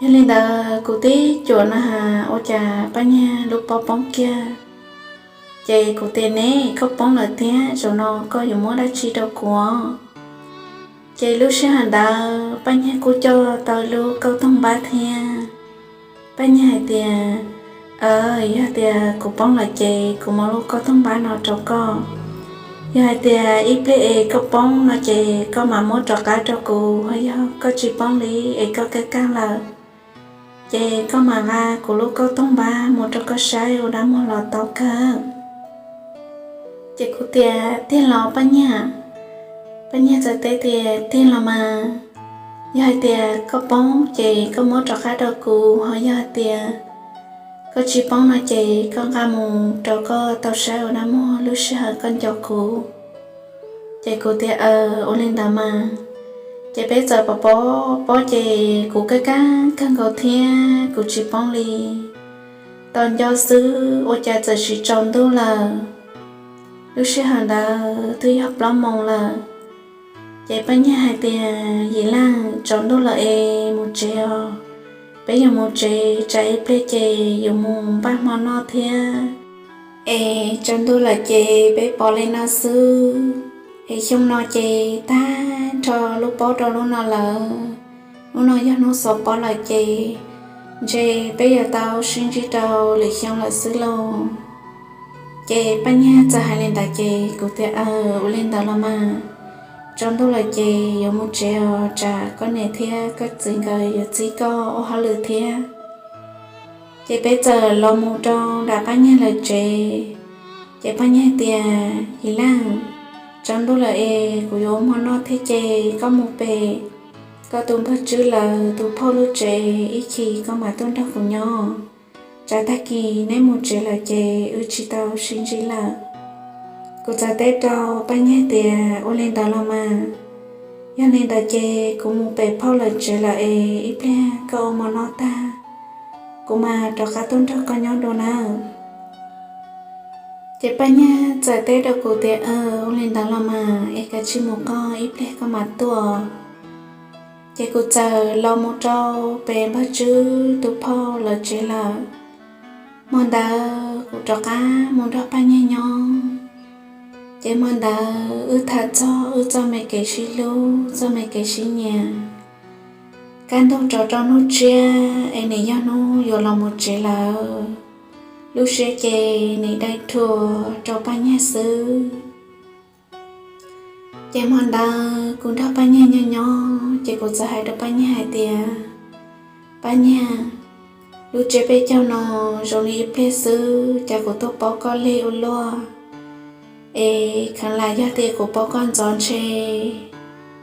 Yog li ntawd kuv tib cuam no has ua cas Paj Nyiag lub pob poob kiag. Ces kuv tias, Neb, koj poob lawm thiab, zaum no koj yuav muab dab tsi rau kuv? Ces lub sij hawm ntawd Paj Nyiag kuj coj tau lub kauj toog npab thiab. Paj Nyiag hais tias, Yog tias kuv poob lawm ces kuv muab lub kauj toog npab no rau koj. Yog hais tias ib pliag es koj poob no ces koj mam muab rov qab rau kuv, ho yog koj tsis poob li es koj kaj kaj lawm, ces koj mam nqa kuv lub kauj toog npab mus rau koj saib ua dab muag los tau kawg. Ces kuv tias, Tiag los Paj Nyiag? Paj Nyiag txawm teb tias, Tiag los mas, yog hais tias koj poob ces koj muab rov qab rau kuv, ho yog hais tias koj tsis poob no ces koj nqa mus rau koj tau saib ua dab muag lub sij hawm koj nco kuv. Ces kuv tias, Aws, ua li ntawd mas. Ces peb txawm pov pob, pob ces kuv kaj kaj kawg nkaus thiab kuv tsis poob li. Tos nco xwb ua cas txawm sim tsaus ntuj lawm. Lub sij hawm ntawd twb yog plaub moos lawm. Ces Paj Nyiag hais tias, Yim Leej, tsaus ntuj lawm es mus tsev os. Peb yuav mus tsev, tsam ib pliag ces yuav mus npaj hmo noj thiab. Es tsaus ntuj lawm ces peb pov li no xwb, es xyoo no ces tag nrho lub pob rau lub no lawm. Hnub no yog hnub xaus pob lawm ces ntshe peb yuav tau sib ntsib rau lwm xyoo lawm xwb lauj. Ces Paj Nyiag txawm hais li ntawd ces kuv tias, Aws, ua li ntawd los mas. tsaus ntuj lawm ces yuav mus tsev os, tsam koj niam thiab koj txiv nkawd yuav txib koj ua hauj lwm thiab. Ces peb txawm los mus rau nram Paj Nyiag lawv tsev. Ces Paj Nyiag tias, Yim Leej, tsaus ntuj lawm es kuv yuav ua hmo noj thiab ces koj mus pem koj tus npawg Tswb lawv tus phauj lub tsev ib chim koj mam tuaj nrog kuv nyob. Tsam tag kis neb mus tsev lawm ces wb tsis tau sib ntsib lawm. Kuv txawm teb rau Paj Nyiag tias, Ua li ntawd los mas, yog li ntawd ces kuv mus pem phauj lawv tsev lawm es ib pliag koj ua hmo noj tag, kuv mam rov qab tuaj nrog koj nyob dua nawb. Ces Paj Nyiag txawm teb rau kuv tias, Ua li ntawd los mas es kav tsij mus koj, ib pliag koj mam tuaj. Ces kuv txawm los mus rau pem npawg Tswb tus phauj lawv tsev lawm. Hmo ntawd kuv rov qab mus nrog Paj Nyiag nyob. Ces hmo ntawd wb tham txog wb txoj me kev sib hlub, txoj me kev sib nyiam. Kaj ntug rov rau hnub tshiab es nws yog hnub yuav los mus tsev lawm. Lub siab ces nws dai rhuav rau Paj Nyiag xwb. Ces hmo ntawd kuv nrog Paj Nyiag nyob nyob ces kuv txawm hais rau Paj Nyiag hais tias, Paj Nyiag, lub tsiab peb caug no zoo li ib pliag xwb ces kuv tuaj paub koj lig ua luaj. Es kheev lam yog tias kuv paub koj ntxov ntshe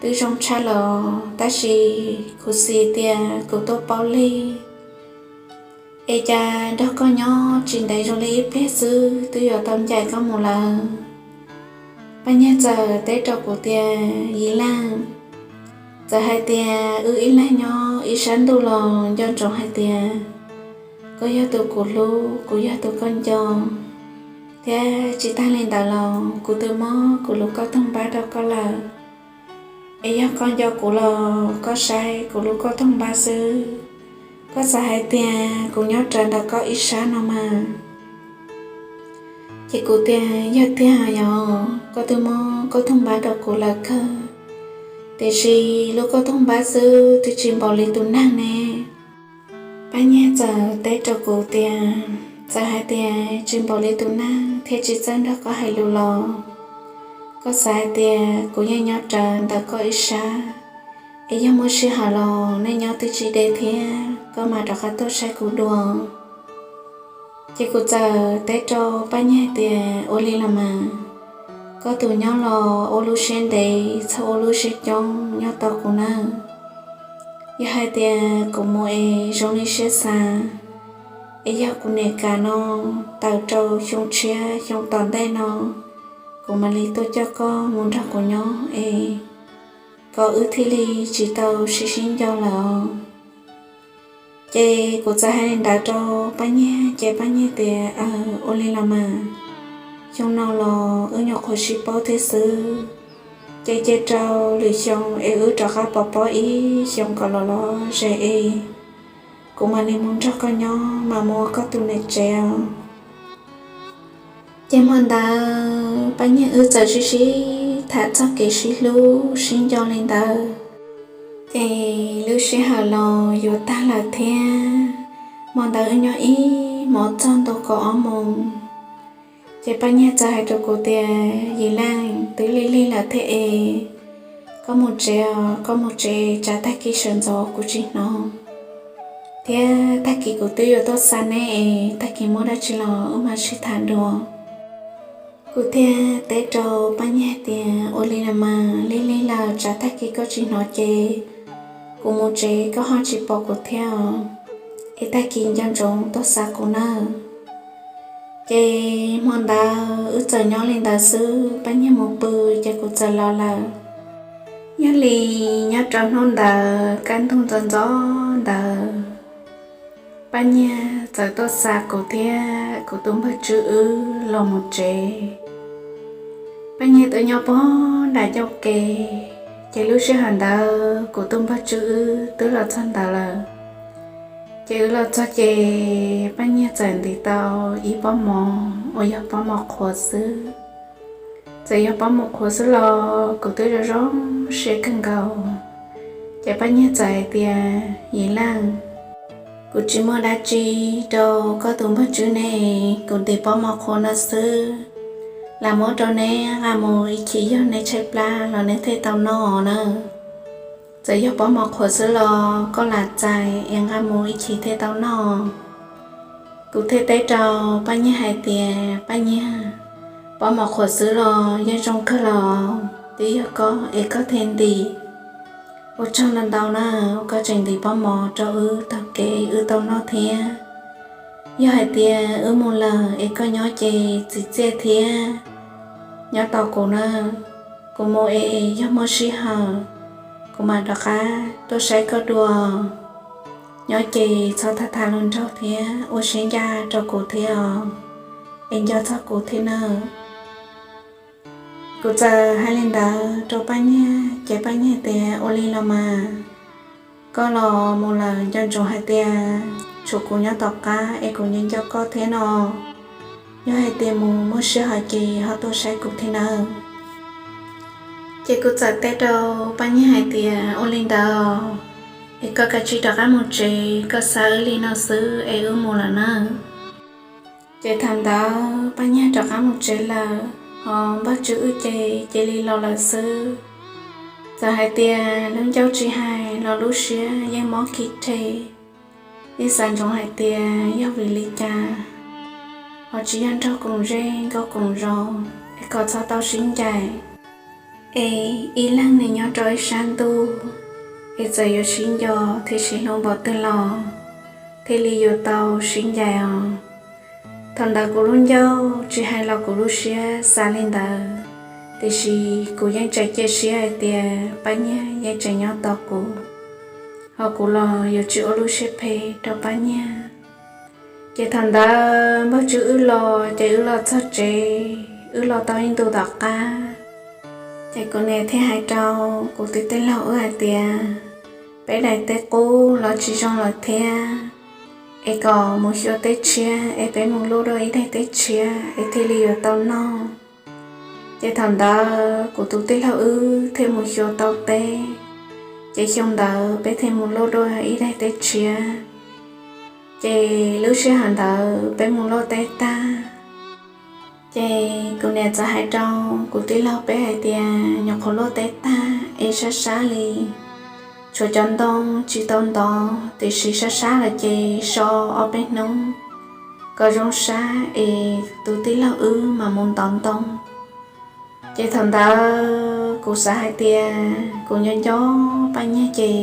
twb zoo tshaj los, tab sis kuv xis tias kuv tuaj paub lig es cas nrog koj nyob tsis ntev zoo li ib pliag xwb twb yuav tau ncaim koj mus lawm. Paj Nyiag txawm teb rau kuv tias, Yim Leej, txawm hais tias wb ib leeg nyob ib sab ntuj los nco ntsoov hais tias koj yog tus kuv hlub, kuv yog tus koj nco, thiab tsis tag li ntawd los kuv twb muab kuv lub kauj toog npab rau koj lawm. Es yog koj nco kuv los koj saib kuv lub kauj toog npab xwb, koj xav hais tias kuv nyob rawv ntawm koj ib sab no mas. Ces kuv tias, Yog tiag yog, koj twb muab kauj toog npab rau kuv lawm kawg, tiam sis lub kauj toog npab xwb twb tsis npaum li tus neeg ne. Paj Nyiag txawm teb rau kuv tias, Txawm hais tias tsis npaum li tus neeg thiab tsis txawj nrog koj hais lus los, koj xav hais tias kuv yeej nyob rawv ntawm koj ib sab, es yog muaj sij hawm los nej nyob twb tsis deb thiab koj mam rov qab tuaj saib kuv dua. Ces kuv txawm teb rau Paj Nyiag tias, Ua li los mas, koj tus nyob los ua lub siab ntev txhob ua lub siab coob nyob tos kuv nawb. Yog hais tias kuv mus es zoo li siab xav, es yog kuv niam kam no tawm rau xyoo tshiab xyoo tom ntej no, kuv mam li tuaj coj koj mus nrog kuv nyob es kom wb thiaj li tsis tau sib sib nco lawm os. Ces kuv txawm hais li ntawd rau Paj Nyiag ces Paj Nyiag tias, Aws, ua li los mas, xyoo no los wb nyuam qhuav sib paub thiab xwb, ces cia rau lwm xyoo es wb rov qab pov pob ib xyoos kom los los zem es kuv mam li mus nrog koj nyob mam mus ua koj tus niam tsev os. Ces hmo ntawd Paj Nyiag wb txawm sib sib tham txog kev sib hlub sib nco li ntawd. Ces lub sij hawm los yuav tag lawm thiab, hmo ntawd wb nyob ib hmos txog ntua kaum ob moos. Ces Paj Nyiag txawm hais rau kuv tias, Yim Leej, twb lig lig lawm thiab es koj mus tsev os, koj mus tsev tsam tag kis sawv ntxov kuv tsis hnov. Thiab tag kis kuv twb yuav tuaj xa neb es tag kis muaj dab tsi los wb mam sib tham dua. Kuv thiaj teb rau Paj Nyiag tias, Ua li los mas, lig lig lawm tsam tag kis koj tsis hnov ces kuv mus tsev koj ho tsis pom kuv thiab os, es tag kis nco ntsoov tuaj xa kuv nawb. Ces hmo ntawd wb txawm nyob li ntawd xwb, Paj Nyiag mus pw ces kuv txawm los lawm. Yog li nyob rau hnub ntawd kaj ntug ntxov ntxov ntawd, Paj Nyiag txawm tuaj xa kuv thiab kuv tus npawg Tswb wb los mus tsev. Paj Nyiag tuaj nyob puag nram ncauj ke, ces lub sij hawm ntawd kuv tus npawg Tswb wb twb los txog ntawd lawm. Ces wb los txog ces Paj Nyiag txawm ntim tau ib pob mov uas yog pob mov qhuav xwb. Txawm yog pob mov qhuav xwb los kuv twb zoo zoo siab kawg nkaus. Ces Paj Nyiag txawm hais tias, Yim Leej, kuv tsis muaj dab tsi rau koj tus npawg Tswb ne, kuv ntim pob mov qhuav no xwb. lam muab rau neb nqa mus ib chim yog neb tshaib plab los neb thiaj tau noj na. Txawm yog pob mov qhuav xwb los koj lam txais es nqa mus ib chim thiaj tau noj. Kuv thiaj teb rau Paj Nyiag hais tias, Paj Nyiag, pob mov qhuav xwb los yeej zoo kawg los, twb yog koj es koj thiaj ntim. Ua tsaug ntau ntau na, koj tseem ntim pob mov rau wb taug kev wb tau noj thiab. Yog hais tias wb mus lawm es koj nyob ces txiv txiaj thiab, nyob tos kuv na. Kuv mus es yog muaj sij hawm, kuv mam rov qab tuaj saib koj dua. Nyob ces txhob tham tham luag nraug thiab ua siab ncaj rau kuv thiab os, es nco txog kuv thiab nawb. Kuv txawm hais li ntawd rau Paj Nyiag ces Paj Nyiag tias, Ua li los mas, koj los mus lawm nco ntsoov hais tias tshuav kuv nyob tom qab es kuv nco nco koj thiab no. Yog hais tias mus muaj sij hawm ces ho tuaj saib kuv thiab nawb. Ces kuv txawm teb rau Paj Nyiag hais tias, Ua li ntawd es koj kav tsij rov qab mus tsev, koj xav wb li no xwb es wb mus lawm nawb. Ces thaum ntawd Paj Nyiag rov qab mus tsev lawm, ho Npawg Tswb wb ces cia li los lawm xwb. Txawm hais tias lub ncauj tsis hais los lub siab yeej mob kiv rhe, yeej xav ntsoov hais tias yog vim li cas ho tsis yog nrog koom zej nkauj koom zos es kom txhob tau sib ncaim. Es ib leeg nws nyob rau ib sab ntuj, es txawm yuav sib nco thiab sib hlub npaum twg los thiaj li yuav tau sib ncaim os. Thaum ntawd kuv lub ncauj tsis hais los kuv lub siab xav li ntawd, tiam sis kuv yeej tseem cia siab hais tias Paj Nyiag yeej tseem nyob tos kuv, ho kuv los yuav tsis ua lub siab phem rau Paj Nyiag. Ces thaum ntawd Npawg Tswb wb los ces wb los txog tsev, wb los tau ib ntu tom qab, ces kuv niam thiaj hais rau kuv tus tij laug wb hais tias, Peb daim teb qub los tsis zoo lawm thiab, es kom mus xyuas teb tshiab es peb mus luaj dua ib daim teb tshiab es thiaj li yuav tau noj. Ces thaum ntawd kuv tus tij laug wb thiaj mus xyuas tau teb, ces xyoo ntawd peb thiaj mus luaj dua ib daim teb tshiab. Ces lub sij hawm ntawd peb mus luaj teb tag, ces kuv niam txawm hais rau kuv tij laug peb hais tias, Nyuam qhuav luaj teb tag es sab sab li, tshuav cov ntoo tsis tau ntov, tiam sis sab sab lawm ces so ob peb hnub kom zoo sab es tus tij laug wb mam mus ntov ntoo. Ces thaum ntawd kuv xav hais tias kuv nco nco Paj Nyiag ces,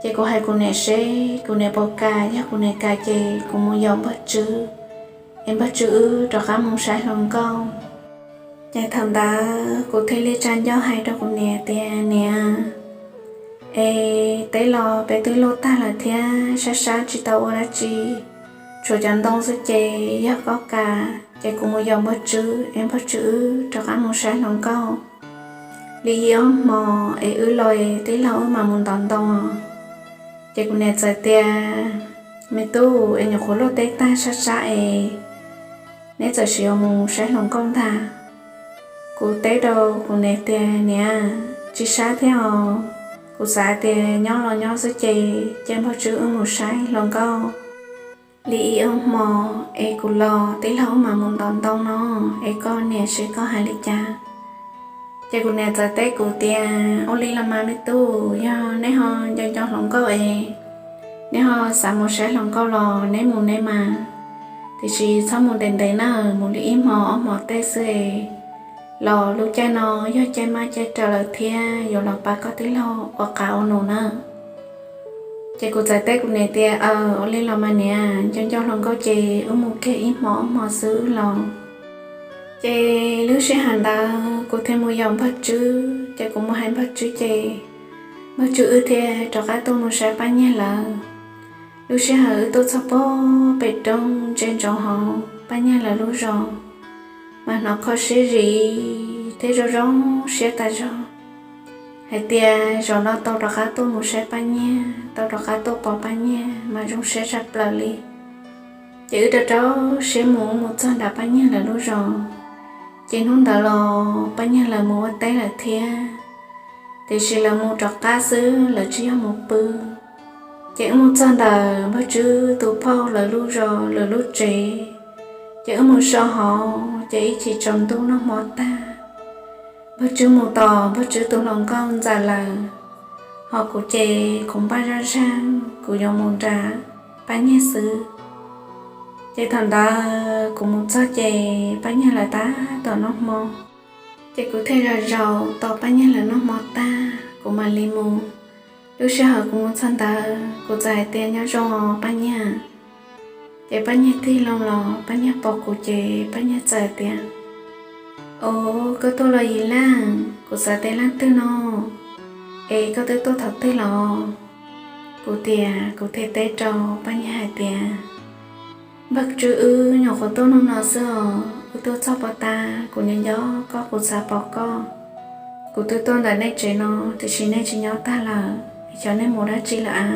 ces kuv hais kuv niam seb kuv niam puas kam, yog kuv niam kam ces kuv mus yaum Npawg Tswb, es Npawg Tswb wb rov qab mus saib hluas nkauj. Ces thaum ntawd kuv thiaj li tsa ncauj hais rau kuv niam tias, Niam, es teb los peb twb luaj tag lawm thiab, sab sab tsis tau ua dab tsi, tshuav cov ntoo xwb ces yog koj kam ces kuv mus yaum Npawg Tswb es Npawg Tswb wb rov qab mus saib hluas nkauj li ib ob hmo es wb los es tij laug wb mam mus ntov ntoo. Ces kuv niam txawm tias, Me tub, es nyuam qhuav luaj teb tag sab sab es neb txawm sim mus saib hluas nkauj ntag. Kuv teb rau kuv niam tias, Niam, tsis sab thiab os, kuv xav tias nyob los nyob xwb ces cia Npawg Tswb wb mus saib hluas nkauj li ib ob hmo es kuv los tij laug wb mam mus ntov ntoo no, es koj niam seb koj hais li cas? Ces kuv niam txawm teb kuv tias, Ua li los mas me tub, yog neb ho nco nco hluas nkauj es neb ho xav mus saib hluas nkauj los neb mus neb mas, tiam sis txhob mus ntev ntev na, mus li ib hmo ob hmo tej xwb es los lub caij no yog caij maj caij raws lawm thiab yuav los pab koj tij laug ua qav ua num na. Ces kuv txawm teb kuv niam tias, Aws, ua li los mas niam, nco nco hluas nkauj ces wb mus kiag ib hmo ob hmo xwb los. Ces lub sij hawm ntawd kuv thiaj mus yaum Npawg Tswb, ces kuv mus hais Npawg Tswb ces Npawg Tswb wb thiaj rov qab tuaj mus saib Paj Nyiag lawv. Lub sij hawm wb tuaj txog pem roob ntsia ntsoov hauv Paj Nyiag lawv lub zos, mas hnov kho siab zim thiab zoo zoo siab tas zog hais tias zaum no tau rov qab tuaj mus saib Paj Nyiag, tau rov qab tuaj pom Paj Nyiag mas zoo siab tshaj plaws li. Ces wb rau rau siab mus, mus txog nram Paj Nyiag lawv lub zos. Ces hnub ntawd los Paj Nyiag lawv mus ua teb lawm thiab, tiam sis lawv mus rov qab xwb, lawv tsis yog mus pw. Ces wb mus txog ntawm Npawg Tswb tus phauj lawv lub zos lawv lub tsev, ces wb mus so hauv, ces ib chim tsaus ntuj noj hmo tag, Npawg Tswb mus tom Npawg Tswb tus hluas nkauj ntxawm lawm, ho kuv ces kuv npaj zaj zaj kuv yuav mus nram Paj Nyiag xwb. Ces thaum ntawd kuv mus txog ces Paj Nyiag lawv tab tom noj hmo, ces kuv thiaj zaum zaum tos Paj Nyiag lawv noj hmo tag kuv mam li mus. Lub sij hawm kuv mus txog ntawd kuv txawm hais tias, Nyob zoo Paj Nyiag. Ces Paj Nyiag tig loo los Paj Nyiag pom kuv ces Paj Nyiag txawm tias, Os, koj tuaj los Yim Laj? Kuv xav tias leej twg no, es koj twb tuaj thaum twg los? Kuv tias, kuv thiaj teb rau Paj Nyiag hais tias, Npawg Tswb, wb nyuam qhuav tuaj hnub no xwb os, wb tuaj txog puag ta, kuv nyob nco koj, kuv xav pom koj. Kuv twb tuaj ntawm nej tsev no, tiam sis nej tsis nyob tag lawm, xyov nej mus dab tsi lawm a?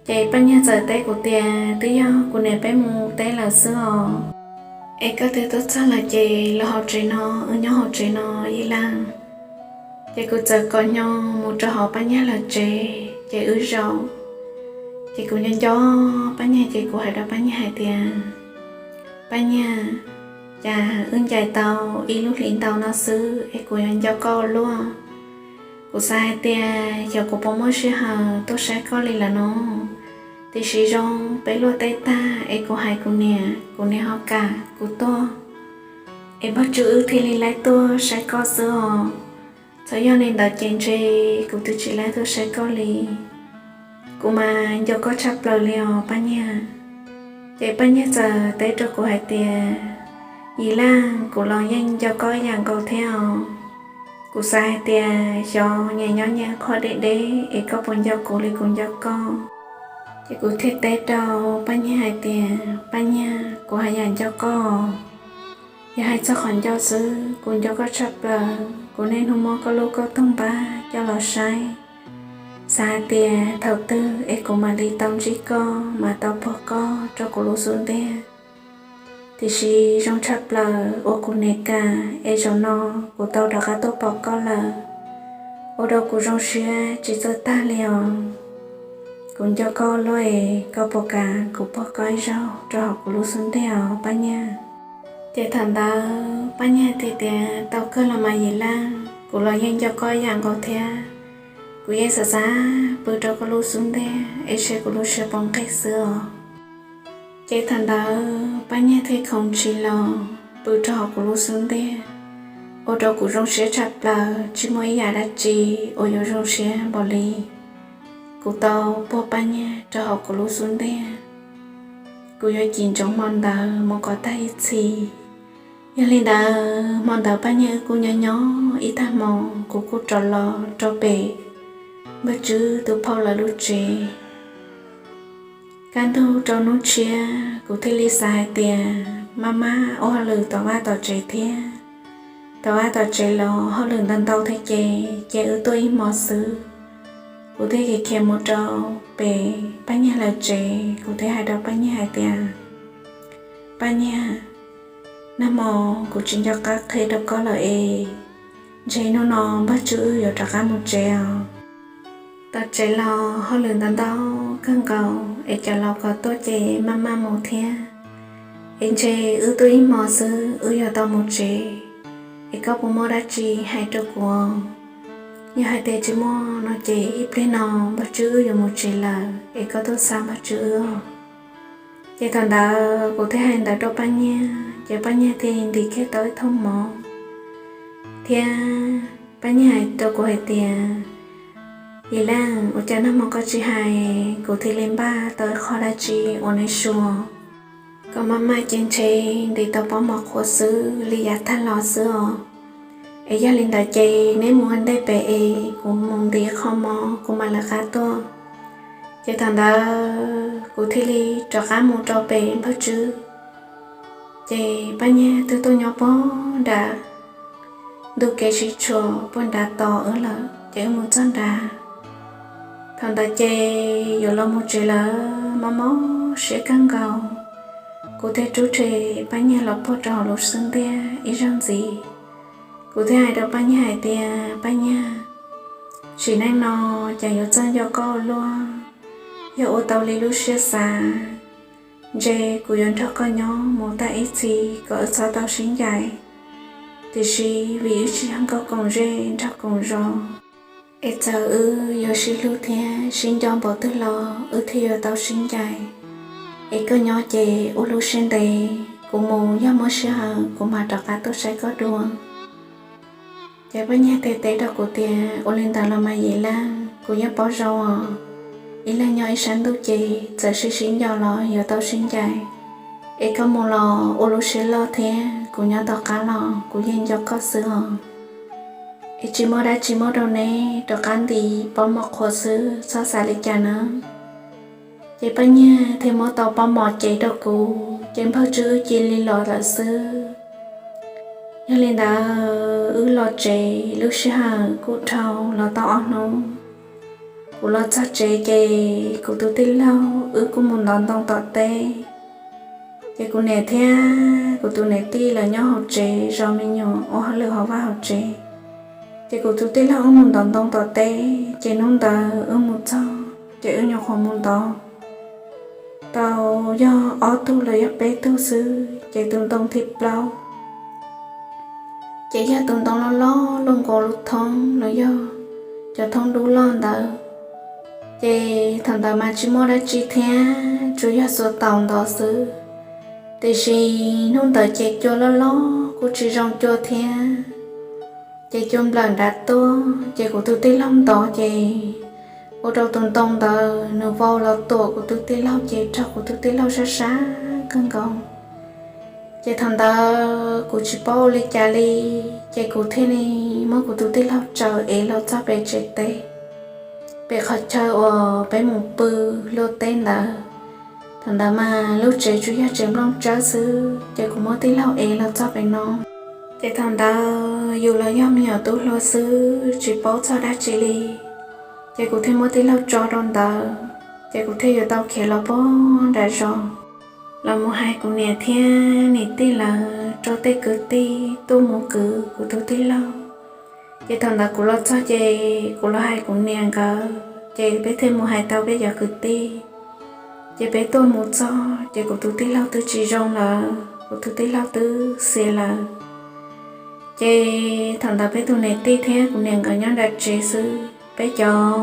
Ces Paj Nyiag txawm teb kuv tias, Twb yog kuv niam peb mus teb lawm xwb os. Es koj twb tuaj txog lawm ces los hauv tsev no, wb nyob hauv tsev no Yim Laj. Ces kuv txawm kom nyo mus rau hauv Paj Nyiag lawv tsev ces wb zaum. Ces kuv nco nco Paj Nyiag ces kuv hais rau Paj Nyiag hais tias, Paj Nyiag, cas wb ncaim tau ib lub hlis ntau no xwb es kuv yuav nco koj ua luaj. Kuv xav hais tias xyov kuv puas muaj sij hawm tuaj saib koj li lawm no, tiam sis zoo peb luaj teb tag es kuv hais kuv niam, kuv niam ho kam kuv tuaj, es Npawg Tswb wb thiaj li laib tuaj saib koj xwb os. Txawm yog li ntawd ces ntshe kuv twb tsis laib tuaj saib koj li. Kuv mas nco koj tshaj plaws li os Paj Nyiag. Ces Paj Nyiag txawm teb rau kuv hais tias, Yim Laj, kuv los yeej nco koj ib yam nkaus thiab os. Kuv xav hais tias xyov nyias nyob nyias qhov deb deb es koj puas nco kuv li kuv nco koj. Ces kuv thiaj teb rau Paj Nyiag hais tias, Paj Nyiag, kuv haj yam nco koj. Yog hais txog qhov nco xwb, kuv nco koj tshaj plaws. Kuv niaj hnub muab koj lub kauj toog npab coj los saib, xav hais tias thaum twg es kuv mam li tau ntsib koj, mam tau pom koj rau kuv lub xub ntiag. Tiam sis zoo tshaj plaws uas kuv niam kam es zaum no kuv tau rov qab tuaj pom koj lawm, ua rau kuv zoo siab tsis txawj tag li os. Kuv nco koj ua luaj es koj puas kam kuv pog koj ib zaug rau hauv kuv lub xub ntiag os Paj Nyiag? Ces thaum ntawd Paj Nyiag thiaj tias, Tau kawg los mas Yim Laj, kuv los yeej nco koj ib yam nkaus thiab. Kuv yeej xav xav pw rau koj lub xub ntiag es saib kuv lub siab puas nqig xwb os. Ces thaum ntawd Paj Nyiag thiaj khoov ntshis los pw rau hauv kuv lub xub ntiag, ua rau kuv zoo siab tshaj plaws, tsis muaj ib yam dab tsi uas yuav zoo siab npaum li kuv tau pog Paj Nyiag rau hauv kuv lub xub ntiag. Kuv yuav cim ntsoov hmo ntawd mus kom tag ib txhis. Yog li ntawd hmo ntawd Paj Nyiag wb kuj nyob nyob ib tag hmo, kuv kuj rov los rau pem Npawg Tswb tus phauj lawv lub tsev. Kaj ntug rau hnub tshiab kuv thiaj li xav hais tias maj maj ua hauj lwm tom vaj tom tsev thiab. Tom vaj tom tsev los hauj lwm ntau ntau thiab ces, ces wb tuaj ib hmo xwb. Kuv thiaj khiav khiav mus rau pem Paj Nyiag lawv tsev, kuv thiaj hais rau Paj Nyiag hais tias, Paj Nyiag, nag hmo kuv tsis nco qab qhia rau koj lawm es, ntshe hnub no Npawg Tswb wb yuav rov qab mus tsev os. Tom tsev los hauj lwm ntau ntau kawg nkaus es cov laus kom tuaj ces maj maj mus thiab. Es ntshe wb tuaj ib hmo xwb wb yuav tau mus tsev, es koj puas muaj dab tsi hais rau kuv? Yog hais tias tsis muaj no ces ib pliag no Npawg Tswb wb yuav mus tsev lawm es koj tuaj xa Npawg Tswb wb os. Ces thaum ntawd kuv thiaj hais ntawd rau Paj Nyiag, ces Paj Nyiag thiaj ntim kiag tau ib thooj mov thiab Paj Nyiag hais rau kuv hais tias, Yim Laj, ua cas nag hmo koj tsis hais kuv thiaj li npaj tau ib qho dab tsi ua neb sua? Koj maj maj ces ntshe ntim tau pob mov qhuav xwb li yav tag los xwb os. Es yog li ntawd ces neb mus ua ntej pem es kuv mus ntim qho mov kuv mam lawv qab tuaj. Ces thaum ntawd kuv thiaj li rov qab mus rau pem Npawg Tswb. Ces Paj Nyiag twb tuaj nyob puag nram ntug kev sib tshuam puag nrad tos wb lawm ces wb mus txog nrad. Thaum ntawd ces yuav los mus tsev lawm, mob mob siab kawg nkaus. Kuv thiaj rub rhe Paj Nyiag los puag rau hauv lub xub ntiag ib zaug ntxiv. Kuv thiaj hais rau Paj Nyiag hais tias, Paj Nyiag, sim neej no cas yuav txawj nco koj ua luaj. Yog ua tau li lub siab xav, Ntshe kuv yuav nrog koj nyob mus tag ib txhis kom wb txhob tau sib ncaim, tiam sis vim wb tsis yog nkauj koom zej nraug koom zos, es txawm wb yuav sib hlub thiab sib nco npaum twg los wb thiaj yuav tau sib ncaim. Es koj nyob ces ua lub siab ntev, kuv mus yog muaj sij hawm kuv mam rov qab tuaj saib koj dua. Ces Paj Nyiag thiaj teb rau kuv tias, ua li ntawd los mas Yim Leej, kuv yeej paub zoo os, ib leeg nyob ib sab ntuj ces txawm sib sib nco los yuav tau sib ncaim. Es koj mus los ua lub siab loj thiab, kuv nyob tom qab los kuv yeej nco koj xwb os. Es tsis muaj dab tsi muab rau neb rov qab ntim pob mov qhuav xwb, txhob xav li cas na. Ces Paj Nyiag thiaj muab tau pob mov cev rau kuv, ces Npawg Tswb wb cia li los lawm xwb. Yog li ntawd wb los tsev, lub sij hawm kuj dhau los tau ob hnub. Kuv los txog tsev ces kuv tus tij laug wb kuj mus ntov ntoo tom teb. Ces kuv niam thiab kuv tus niam tij lawv nyob hauv tsev zov me nyuam ua hauj lwm hauv vaj hauv tsev. Ces kuv tus tij laug wb mus ntov ntoo tom teb, ces hnub ntawd wb mus txog ces wb nyuam qhuav mus ntov tau yog ob tug los yog peb tug xwb, ces tus ntoo thiaj plaub. Ces yog tus ntoo loj loj luaj nkaus lub thoob los yog cov thoob dub loj ntawd. Ces thaum ntawd mas tsis muaj dab tsi thiab, tsuas yog xuas taus ntov xwb. Tiam sis hnub ntawd ces cua loj loj kuj tsis zoo cua thiab, ces cua nplawm nrad tuaj, ces kuv tus tij laug ntov ces ua rau tus ntoo ntawd nws vau los tuam kuv tus tij laug ces raug kuv tus tij laug sab sab kawg nkaus. Ces thaum ntawd kuv tsis paub ua li cas li, ces kuv thiaj li muab kuv tus tij laug tsaws ev los txog pem tsev teb, pem qhov chaw uas peb mus pw luaj teb ntawd. Thaum ntawd mas lub tsev tsuas yog tsev nplooj tsawb xwb, ces kuv muab tij laug ev los txog pem no. Ces thaum ntawd yus los yog me nyuam tub hluas xwb tsis paub txog dab tsi li, ces kuv thiaj muab tij laug tso rau ntawd, ces kuv thiaj yuav tau khiav los puag nram zos los mus hais kuv niam thiab niam tij lawv rau tej kwv tij tuaj mus kwv kuv tus tij laug. Ces thaum ntawd kuv los txog ces kuv los hais kuv niam nkawd, ces peb thiaj mus hais tau peb cov kwv tij. Ces peb tuaj mus txog ces kuv tus tij laug twb tsis zoo lawm, kuv tus tij laug twb xiam lawm. Ces thaum ntawd peb tus niam tij thiab kuv niam nkawd nyob nram tsev xwb, peb cov,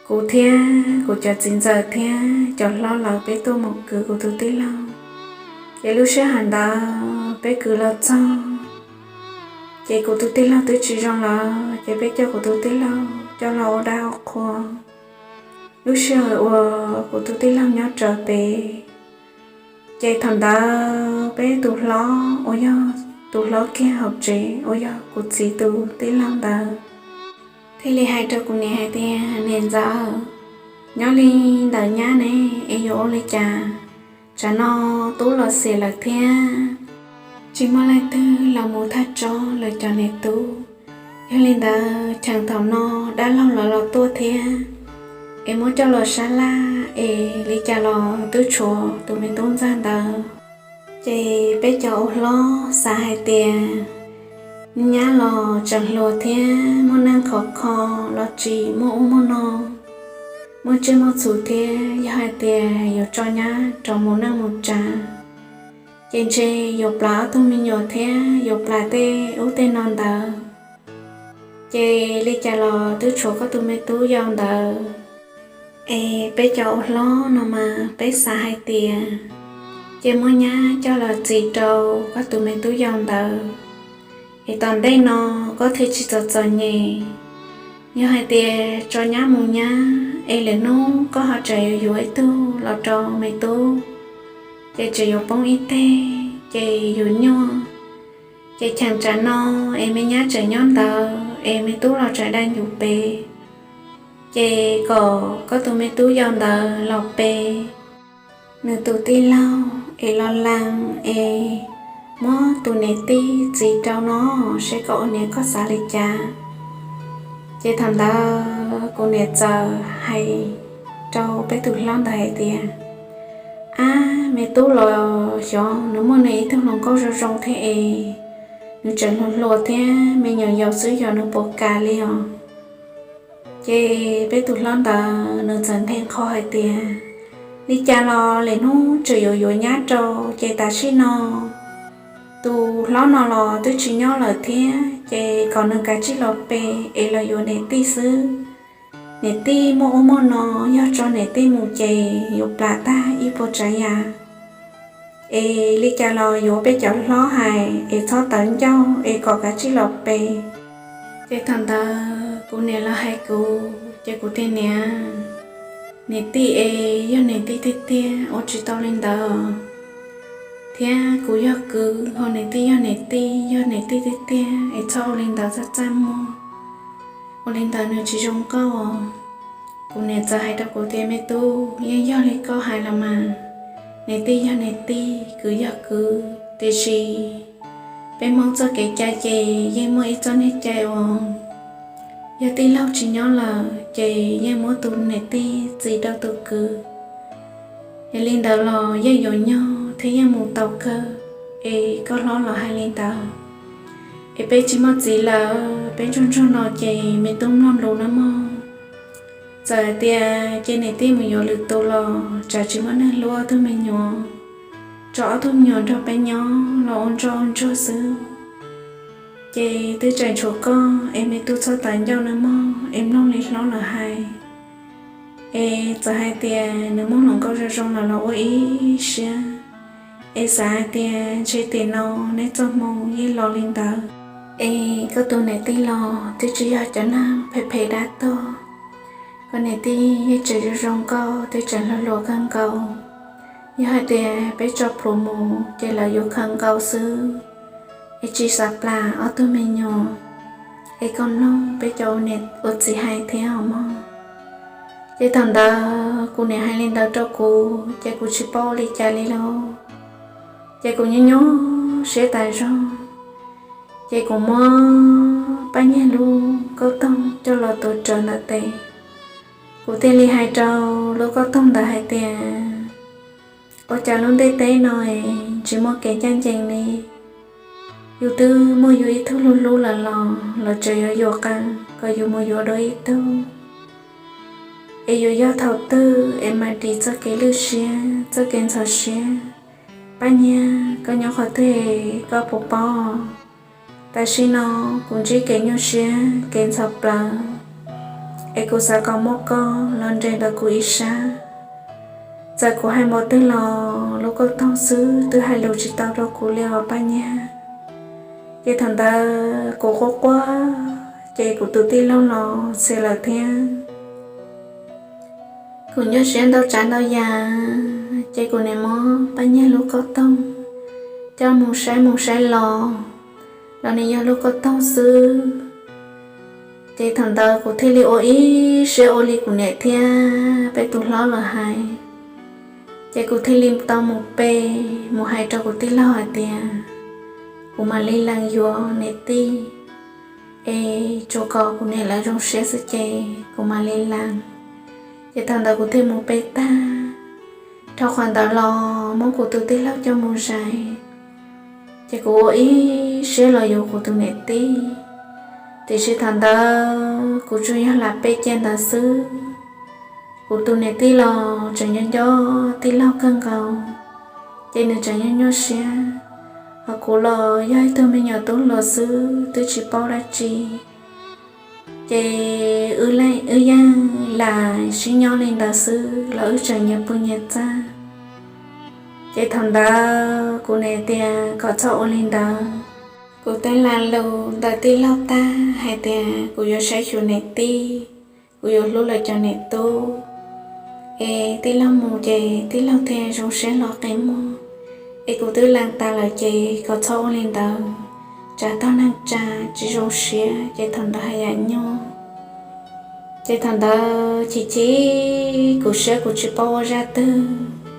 kuv thiab kuv cov txiv ntxawm thiab cov hlob lawv peb tuaj mus kwv kuv tus tij laug. Ces lub sij hawm ntawd peb kwv los txog, ces kuv tus tij laug twb tsis zoo lawm, ces peb coj kuv tus tij laug coj los ua dab ua qhua. Lub sij hawm uas kuv tus tij laug nyob rawv pem, ces thaum ntawd peb tus hlob uas yog tus hlob kiag hauv tsev uas yog kuv txiv tus tij laug ntawd thiaj li hais rau kuv niam hais tias, niam ntxawm, nyob li ntawd nyab ne, es yuav ua li cas? Tsam no tub los xiam lawm thiab, tsis muaj leej twg los mus thaj tsob lawv cov niam tub. Yog li ntawd cheem thaum no dab laug lawv los tuaj thiab, es muab coj los sab laj es li cas los twb tshuav tus me tub ntxawg ntawd. Ces peb cov ua hlob xav hais tias nyab los tseem hluas thiab muaj neej khov kho los tsis muaj ub muaj no, muaj tsiaj muaj txhu thiab, yog hais tias yuav tso nyab rov mus neej mus tsav, ces ntshe yuav plam ob tug me nyuam thiab yuav plam tej ub tej no ntawd. Ces li cas los twb tshuav koj tus me tub yau ntawd. Es peb cov ua hlob no mas peb xav hais tias, ces muab nyab coj los txis rau koj tus me tub yau ntawd, es tom ntej no koj thiaj tsis txom txom nyem. Yog hais tias tso nyab mus nyab es lwm hnub koj ho tseem yuav yuav ib tug los rau me tub, ces tseem yuav poob ib teg ces yuav nyuaj. Ces cheem tsam no es me nyab tseem nyob ntawd es me tub los tseem dai ncuv pem, ces kom koj tus me tub yau ntawd los pe nws tus tij laug es los lees es muab tus niam tij txis rau no, seb koj ua niam koj xav li cas. Ces thaum ntawd kuv niam txawm hais rau peb tus hlob ntawd hais tias, ab, me tub los xyov nws muaj nws ib tug hluas nkauj zoo zoo thiab es nws tseem hluas hluas thiab me nyuam yaus xwb, yog nws puas kam li os? Ces peb tus hlob ntawd nws txawm nthe nqho hais tias, Li cas los lwm hnub tseem yuav yuav nyab rau, ces tam sim no tus hlob no los twb tsis nyob lawm thiab, ces kom nws kav tsij los pe es los yuav niam tij xwb. Niam tij muaj ub muaj no, yog tso niam tij mus ces yuav plam tag ib puas tsav yam. Es li cas los yuav peb cov hlob hais es txhob tawv ncauj es kom kav tsij los pe. Ces thaum ntawd kuv niam los hais kuv, ces kuv tias niam, niam tij es yog niam tij tiag tiag ua tsis tau li ntawd, thiab kuv yog kwv ho niam tij yog niam tij, yog niam tij tiag tiag es txhob ua li ntawd txaj txaj muag, ua li ntawd nws tsis zoo nkauj. Kuv niam txawm hais rau kuv tias me tub, yeej yog li koj hais los mas, niam tij yog niam tij, kwv yog kwv, tiam sis peb Hmoob txoj kev cai ces yeej muaj ib txoj niag cai uas yog tij laug tsis nyob lawm ces yeej muab tus niam tij txis rau tus kwv. Yog li ntawd los yeej yuav nyog thiab yeej mus tau kawg, es koj hlob los hais li ntawd, es peb tsis muaj txiv lawm, peb ntsuag ntsuag no ces me tub mloog lus nawb mog. Txawm hais tias ces niam tij mus yuav lwm tus los tsam tsis muaj neeg hlub ob tug me nyuam, tso ob tug me nyuam nrog peb nyob los ua ntsuag ua ntsuag xwb. Ces twb tseem tshuav koj es me tub txhob tawv ncauj nawb mog, es mloog li hlob lawm hais. Es txawm hais tias nws muaj hluas nkauj zoo zoo lawm los ua ib siab, es xav hais tias ntshe tiam no neb txoj hmoo yeej los li ntawd. Es koj tus niam tij los twb tsis yog cov neeg phem phem dab tuag, koj niam tij yeej tseem zoo zoo nkauj, twb tseem hluas hluas kawg nkaus. Yog hais tias peb tso plhuav mus ces lawv yuav khaws nkaus xwb, es tsis xav plam ob tug me nyuam. Es koj mloog peb cov ua niam ua txiv hais thiab os mog. Ces thaum ntawd kuv niam hais li ntawd rau kuv ces kuv tsis paub ua li cas li lauj. Ces kuv nyuaj nyuaj siab tas zog. Ces kuv muab Paj Nyiag lub kauj toog coj los tuav rawv ntawm tes. Kuv thiaj li hais rau lub kauj toog ntawd hais tias, ua cas lub ntiaj teb no es tsis muaj kev ncaj ncees li? Yus twb muaj yus ib tug hlub hlub lawm los lawv tseem yuav yuam qees kom yus mus yuav dua ib tug. Es yuav yog thaum twg es mam dim txoj kev lwj siab, txoj kev ntxhov siab? Paj Nyiag, koj nyob qhov twg koj puas paub? Tam sim no kuv ntsib kev nyuaj siab kev ntxhov plawv, es kuv xav kom muaj koj los nres ntawm kuv ib sab. Txawm kuv hais npaum twg los lub kauj toog xwb twb hais lus tsis tau rau kuv li os Paj Nyiag. Ces thaum ntawd kuv quaj quaj, ces kuv tus tij laug los txhia lawm thiab. Kuv nyuaj siab ntau tsav ntau yam, ces kuv niam muab Paj Nyiag lub kauj toog coj mus saib mus saib los, los nws yog lub kauj toog xwb. Ces thaum ntawd kuv thiaj li ua ib siab ua li kuv niam thiab peb tus hlob los hais. Ces kuv thiaj li tau mus pe, mus hais rau kuv tij laug hais tias kuv mam li lees yuav niam tij, es tsuas kom kuv niam lawv zoo siab xwb ces kuv mam li lees. Ces thaum ntawd kuv thiaj mus pe tag. Dhau qhov ntawd los muab kuv tus tij laug coj mus zais, ces kuv ua ib siab los yuav kuv tus niam tij. Tiam sis thaum ntawd kuv tsuas yog lam pe cia ntawd xwb. Kuv tus niam tij los tseem nco nco tij laug kawg nkaus, ces nws tseem nyuaj nyuaj siab. Hos kuv los yog ib tug me nyuam tub hluas xwb twb tsis paub dab tsi. Ces wb yeej lam sib nyob li ntawd xwb los wb tseem nyias pw nyias txaj. Ces thaum ntawd kuv niam tias kom txhob ua li ntawd. Kuv twb lam lus ntawm tij laug tag hais tias kuv yuav saib xyuas niam tij, kuv yuav hlub lawv cov niam tub. Es tij laug mus ces tij laug thiaj zoo siab hlo qi muag. Es kuv twb lees tas lawm ces kom txhob ua li ntawd, tsam tog neeg tsa tsis zoo siab ces thaum ntawd haj yam nyuaj. Ces thaum ntawd chim chim kuv siab kuv tsis paub ua zaj twg,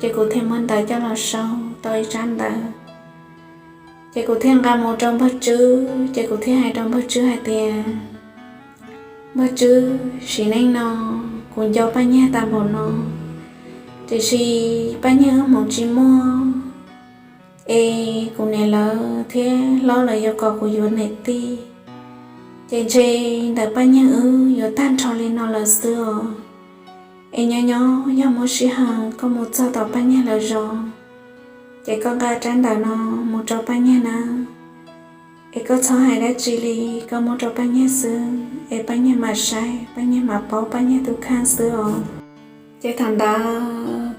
ces kuv thiaj muab ntawv coj los sau tau ib tsab ntawv. Ces kuv thiaj nqa mus rau Npawg Tswb, ces kuv thiaj hais rau Npawg Tswb hais tias, Npawg Tswb, sim neej no kuv nco Paj Nyiag tas npaum no, tiam sis Paj Nyiag wb hmoov tsis muaj, es kuv niam lawv thiab hlob lawv yuav kom kuv yuav niam tij, ces ntshe ntawm Paj Nyiag wb yuav tag nrho li no lawm xwb os. Es nyob nyob yog muaj sij hawm koj mus txog tom Paj Nyiag lawv zos, ces koj nqa rab ntawv no mus rau Paj Nyiag nawb. Es koj txhob hais dab tsi li, koj muab rau Paj Nyiag xwb es Paj Nyiag mam saib, Paj Nyiag mam paub Paj Nyiag tus kheej xwb os. Ces thaum ntawd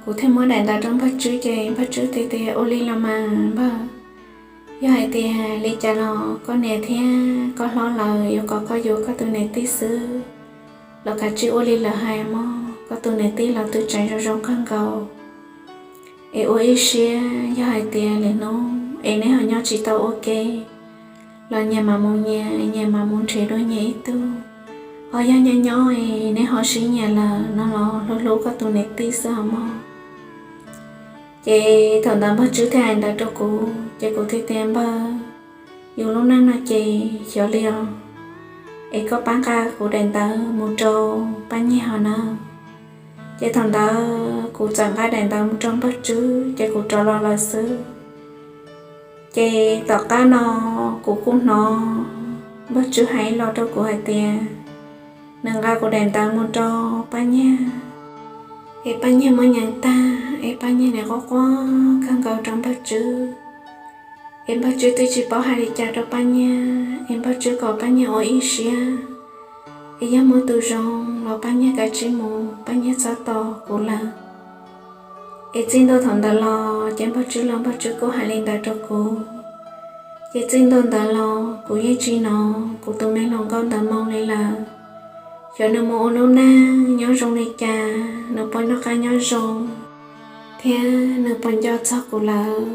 kuv thiaj muab daim ntawv rau Npawg Tswb, ces Npawg Tswb thiaj tias, Ua li los mas npawg, yog hais tias li cas los koj niam thiab koj hlob lawv yuav kom koj yuav koj tus niam tij xwb los kav tsij ua li lawv hais mog. Koj tus niam tij los twb tseem zoo zoo kawg nkaus. Es ua ib siab, yog hais tias lwm hnub es neb ho nyob tsis tau ua ke los nyias mam mus nyias, nyias mam mus nrhiav dua nyias ib tug. Ho yog nyob nyob es neb ho sib nyiam lawm no los hlub hlub koj tus niam tij xwb os mog. Ces thaum ntawd Npawg Tswb thiaj hais ntawd rau kuv, ces kuv thiaj tias, Npawg, yus lub neej no ces xyov li os, es koj pab nqa kuv daim ntawv mus rau Paj Nyiag hos nawb. Ces thaum ntawd kuv txawm nqa daim ntawv mus rau Npawg Tswb, ces kuv rov los lawm xwb. Ces tom qab no kuv kuj hnov Npawg Tswb hais ib los rau kuv hais tias nws nqa kuv daim ntawv mus rau Paj Nyiag, es Paj Nyiag muab nyees tag, es Paj Nyiag nim quaj quaj kawg nkaus rau Npawg Tswb. Es Npawg Tswb twb tsis paub hais li cas rau Paj Nyiag, es Npawg Tswb kom Paj Nyiag ua ib siab, es yog muaj tus zoo los Paj Nyiag kav tsij mus, Paj Nyiag txhob tos kuv lawm. Es txij ntua thaum ntawd los ces Npawg Tswb los Npawg Tswb kuj hais li ntawd rau kuv. Ces txij ntua ntawd los kuv yeej tsis hnov kuv tus me hluas nkauj ntawd moo li lawm. Xyov nws mus ua lub neej nyob zoo li cas, nws puas noj qab nyob zoo, thiab nws puas nco txog kuv lawm.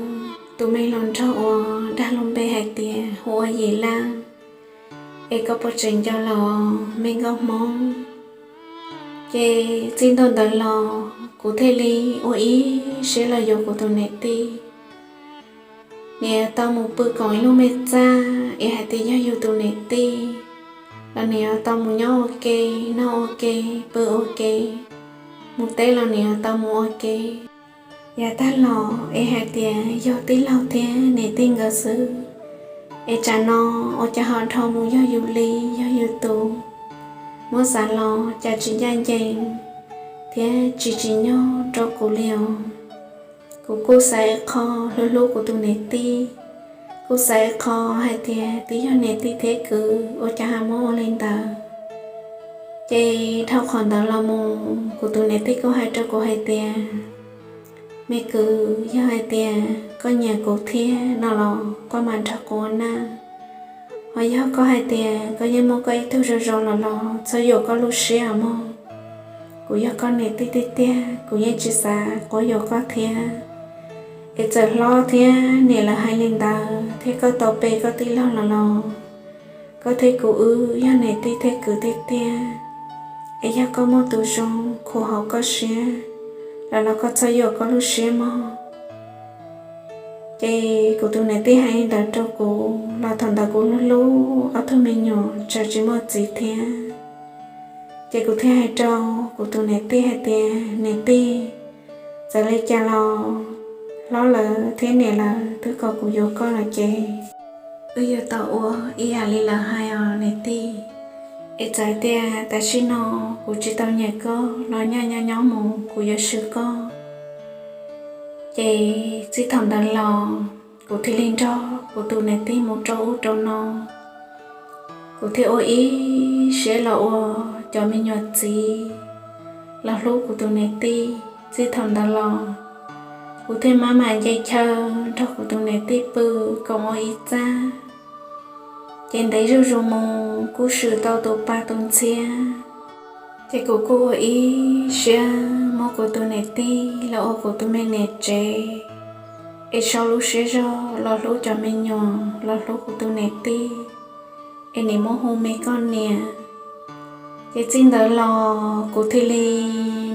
Tus me hluas nraug uas dag lub npe hais tias hu ua Yim Laj, es koj puas tseem nco lawm me nkauj Hmoob? Ces txij ntua ntawd los kuv thiaj li ua ib siab los yuav kuv tus niam tij. Nim yuav tau mus pw koom ib lub me txaj, es hais tias yog yus tus niam tij los nim yuav tau mus nyob ua ke, noj ua ke, pw ua ke, mus teb los nim yuav tau mus ua ke. Yav tag los es hais tias yog tij laug thiab niam tij nkawd xwb, es tsam no ua cas ho dhau mus yog yus li, yog yus tus. Muab xav los cas tsis ncaj ncees thiab tsis tsim nyog rau kuv li os. Kuv kuj xav ib qho hlub hlub kuv tus niam tij, kuj xav ib qho hais tias twb yog niam tij thiab kwv, ua cas ho muab ua li ntawd. Ces dhau qhov ntawd los mus kuv tus niam tij kuj hais rau kuv hais tias, me kwv, yog hais tias koj nyiam kuv thiab no los koj mam nrog kuv ua neej. Ho yog koj hais tias koj yeej muaj koj ib tug zoo zoo los los txhob yuam koj lub siab os mog. Kuv yog koj niam tij tiag tiag, kuv yeej tsis xav quab yuam koj thiab. Es txawm hlob thiab niam lawv hais li ntawd thiab koj tau pe koj tij laug los los, koj thiab kuv wb yog niam tij thiab kwv tiag tiag. Es yog koj muaj tus zoo khuv hauv koj siab los los koj txhob yuam koj lub siab mog. Ces kuv tus niam tij hais li ntawd rau kuv los thaum ntawd kuv hlub hlub ob tug me nyuam tsam tsis muaj txiv thiab. Ces kuv thiaj hais rau kuv tus niam tij hais tias, niam tij, txawm li cas los hlob lawv thiab niam lawv twb kom kuv yuav koj lawm ces wb yuav tau ua ib yam li lawv hais os niam tij. Es txawm tias tam sim no kuv tsis tau nyiam koj los nyob nyob nyob mus kuv yuav swm koj. Ces txij thaum ntawd los kuv thiaj li nrog kuv tus niam tij mus rau ub rau no. Kuv thiaj ua ib siab los ua cov me nyuam txiv los hlub kuv tus niam tij. Txij thaum ntawd los kuv thiaj maj mam nce chaw nrog kuv tus niam tij pw koom ua ib txaj. Ces ntev zuj zus mus kuj swm tau tus pa tus ntxhiab. Ces kuv kuj ua ib siab muab kuv tus niam tij los ua kuv tus me niam tsev, es sau lub siab zog los hlub cov me nyuam los hlub kuv tus niam tij, es nim muab hu me koj niam. Ces txij ntawd los kuv thiaj li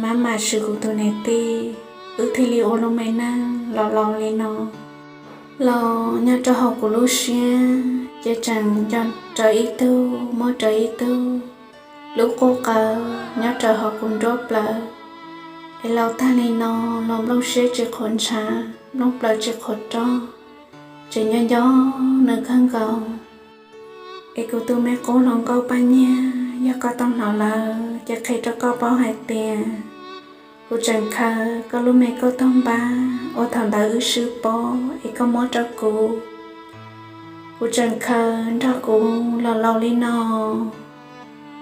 maj mam swm kuv tus niam tij, wb thiaj li ua lub me neej los laus li no. Los nyob rau hauv kuv lub siab ces tseem nco rawv ib tug muab rawv ib tug, lub qub qawv nyob rawv hauv kuv nruab plawv. Es laus tag li no los nplooj siab tsis qhuav ntshav, nplooj plawv tsis qhuav rog, tseem nco nco nws kawg nkaus. Es kuv tus me qub hluas nkauj Paj Nyiag, yog koj tau hnov lawm ces qhia rau koj paub hais tias Kuv tseem khaws koj lub me kauj toog npab uas thaum ntawd wb swb pob es koj muab rau kuv. Kuv tseem khaws nrog kuv los laus li no,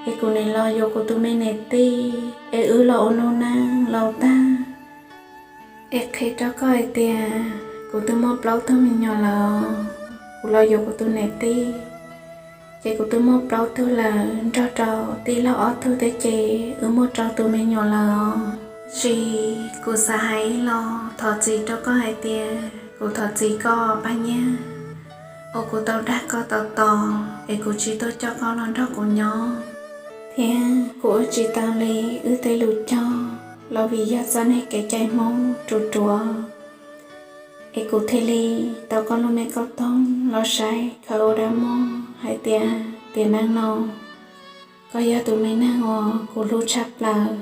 es kuv nim los yuav kuv tus me niam tij es wb los ua lub neej laus tag. Es qhia rau koj hais tias kuv twb muaj plaub tug me nyuam lawm. Kuv los yuav kuv tus niam tij, ces kuv twb muaj plaub tug lawm, nrog rau tij laug ob tug thiab ces wb muaj rau tus me nyuam lawm os. Tab sis kuv xav hais ib los thov txim rau koj hais tias kuv thov txim koj Paj Nyiaj, uas kuv tau dag koj tau tos es kuv tsis tuaj coj koj los nrog kuv nyob, thiab kuv ua tsis tau li wb tej lus cog los vim yog txoj niag kev cai Hmoob ruam ruam. Es kuv thiaj li tau koj lub me kauj toog los saib khaws ua dab muag hais tias tiam neej no koj yog tus me neeg uas kuv hlub tshaj plaws.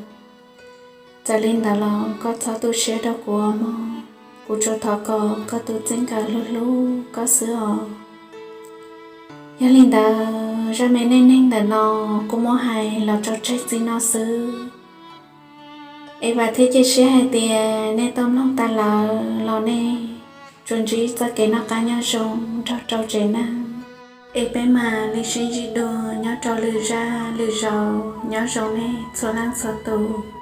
Txawm li ntawd los koj txhob tu siab rau kuv os mog, kuv tsuas thov kom koj tus txij nkawm hlub hlub koj xwb os. Yog li ntawd zaj me neej neeg ntawm no kuv muab hais los tso tseg txij no xwb. Es vam thiab cia siab hais tias nej tau mloog tas lawm los nej tsuas ntsib txoj kev noj qab nyob zoo nrog rau tsev neeg. Es peb mam li sib ntsib dua nyob rau lwm zaj lwm zaus, nyob zoo nej txhua leej txhua tus.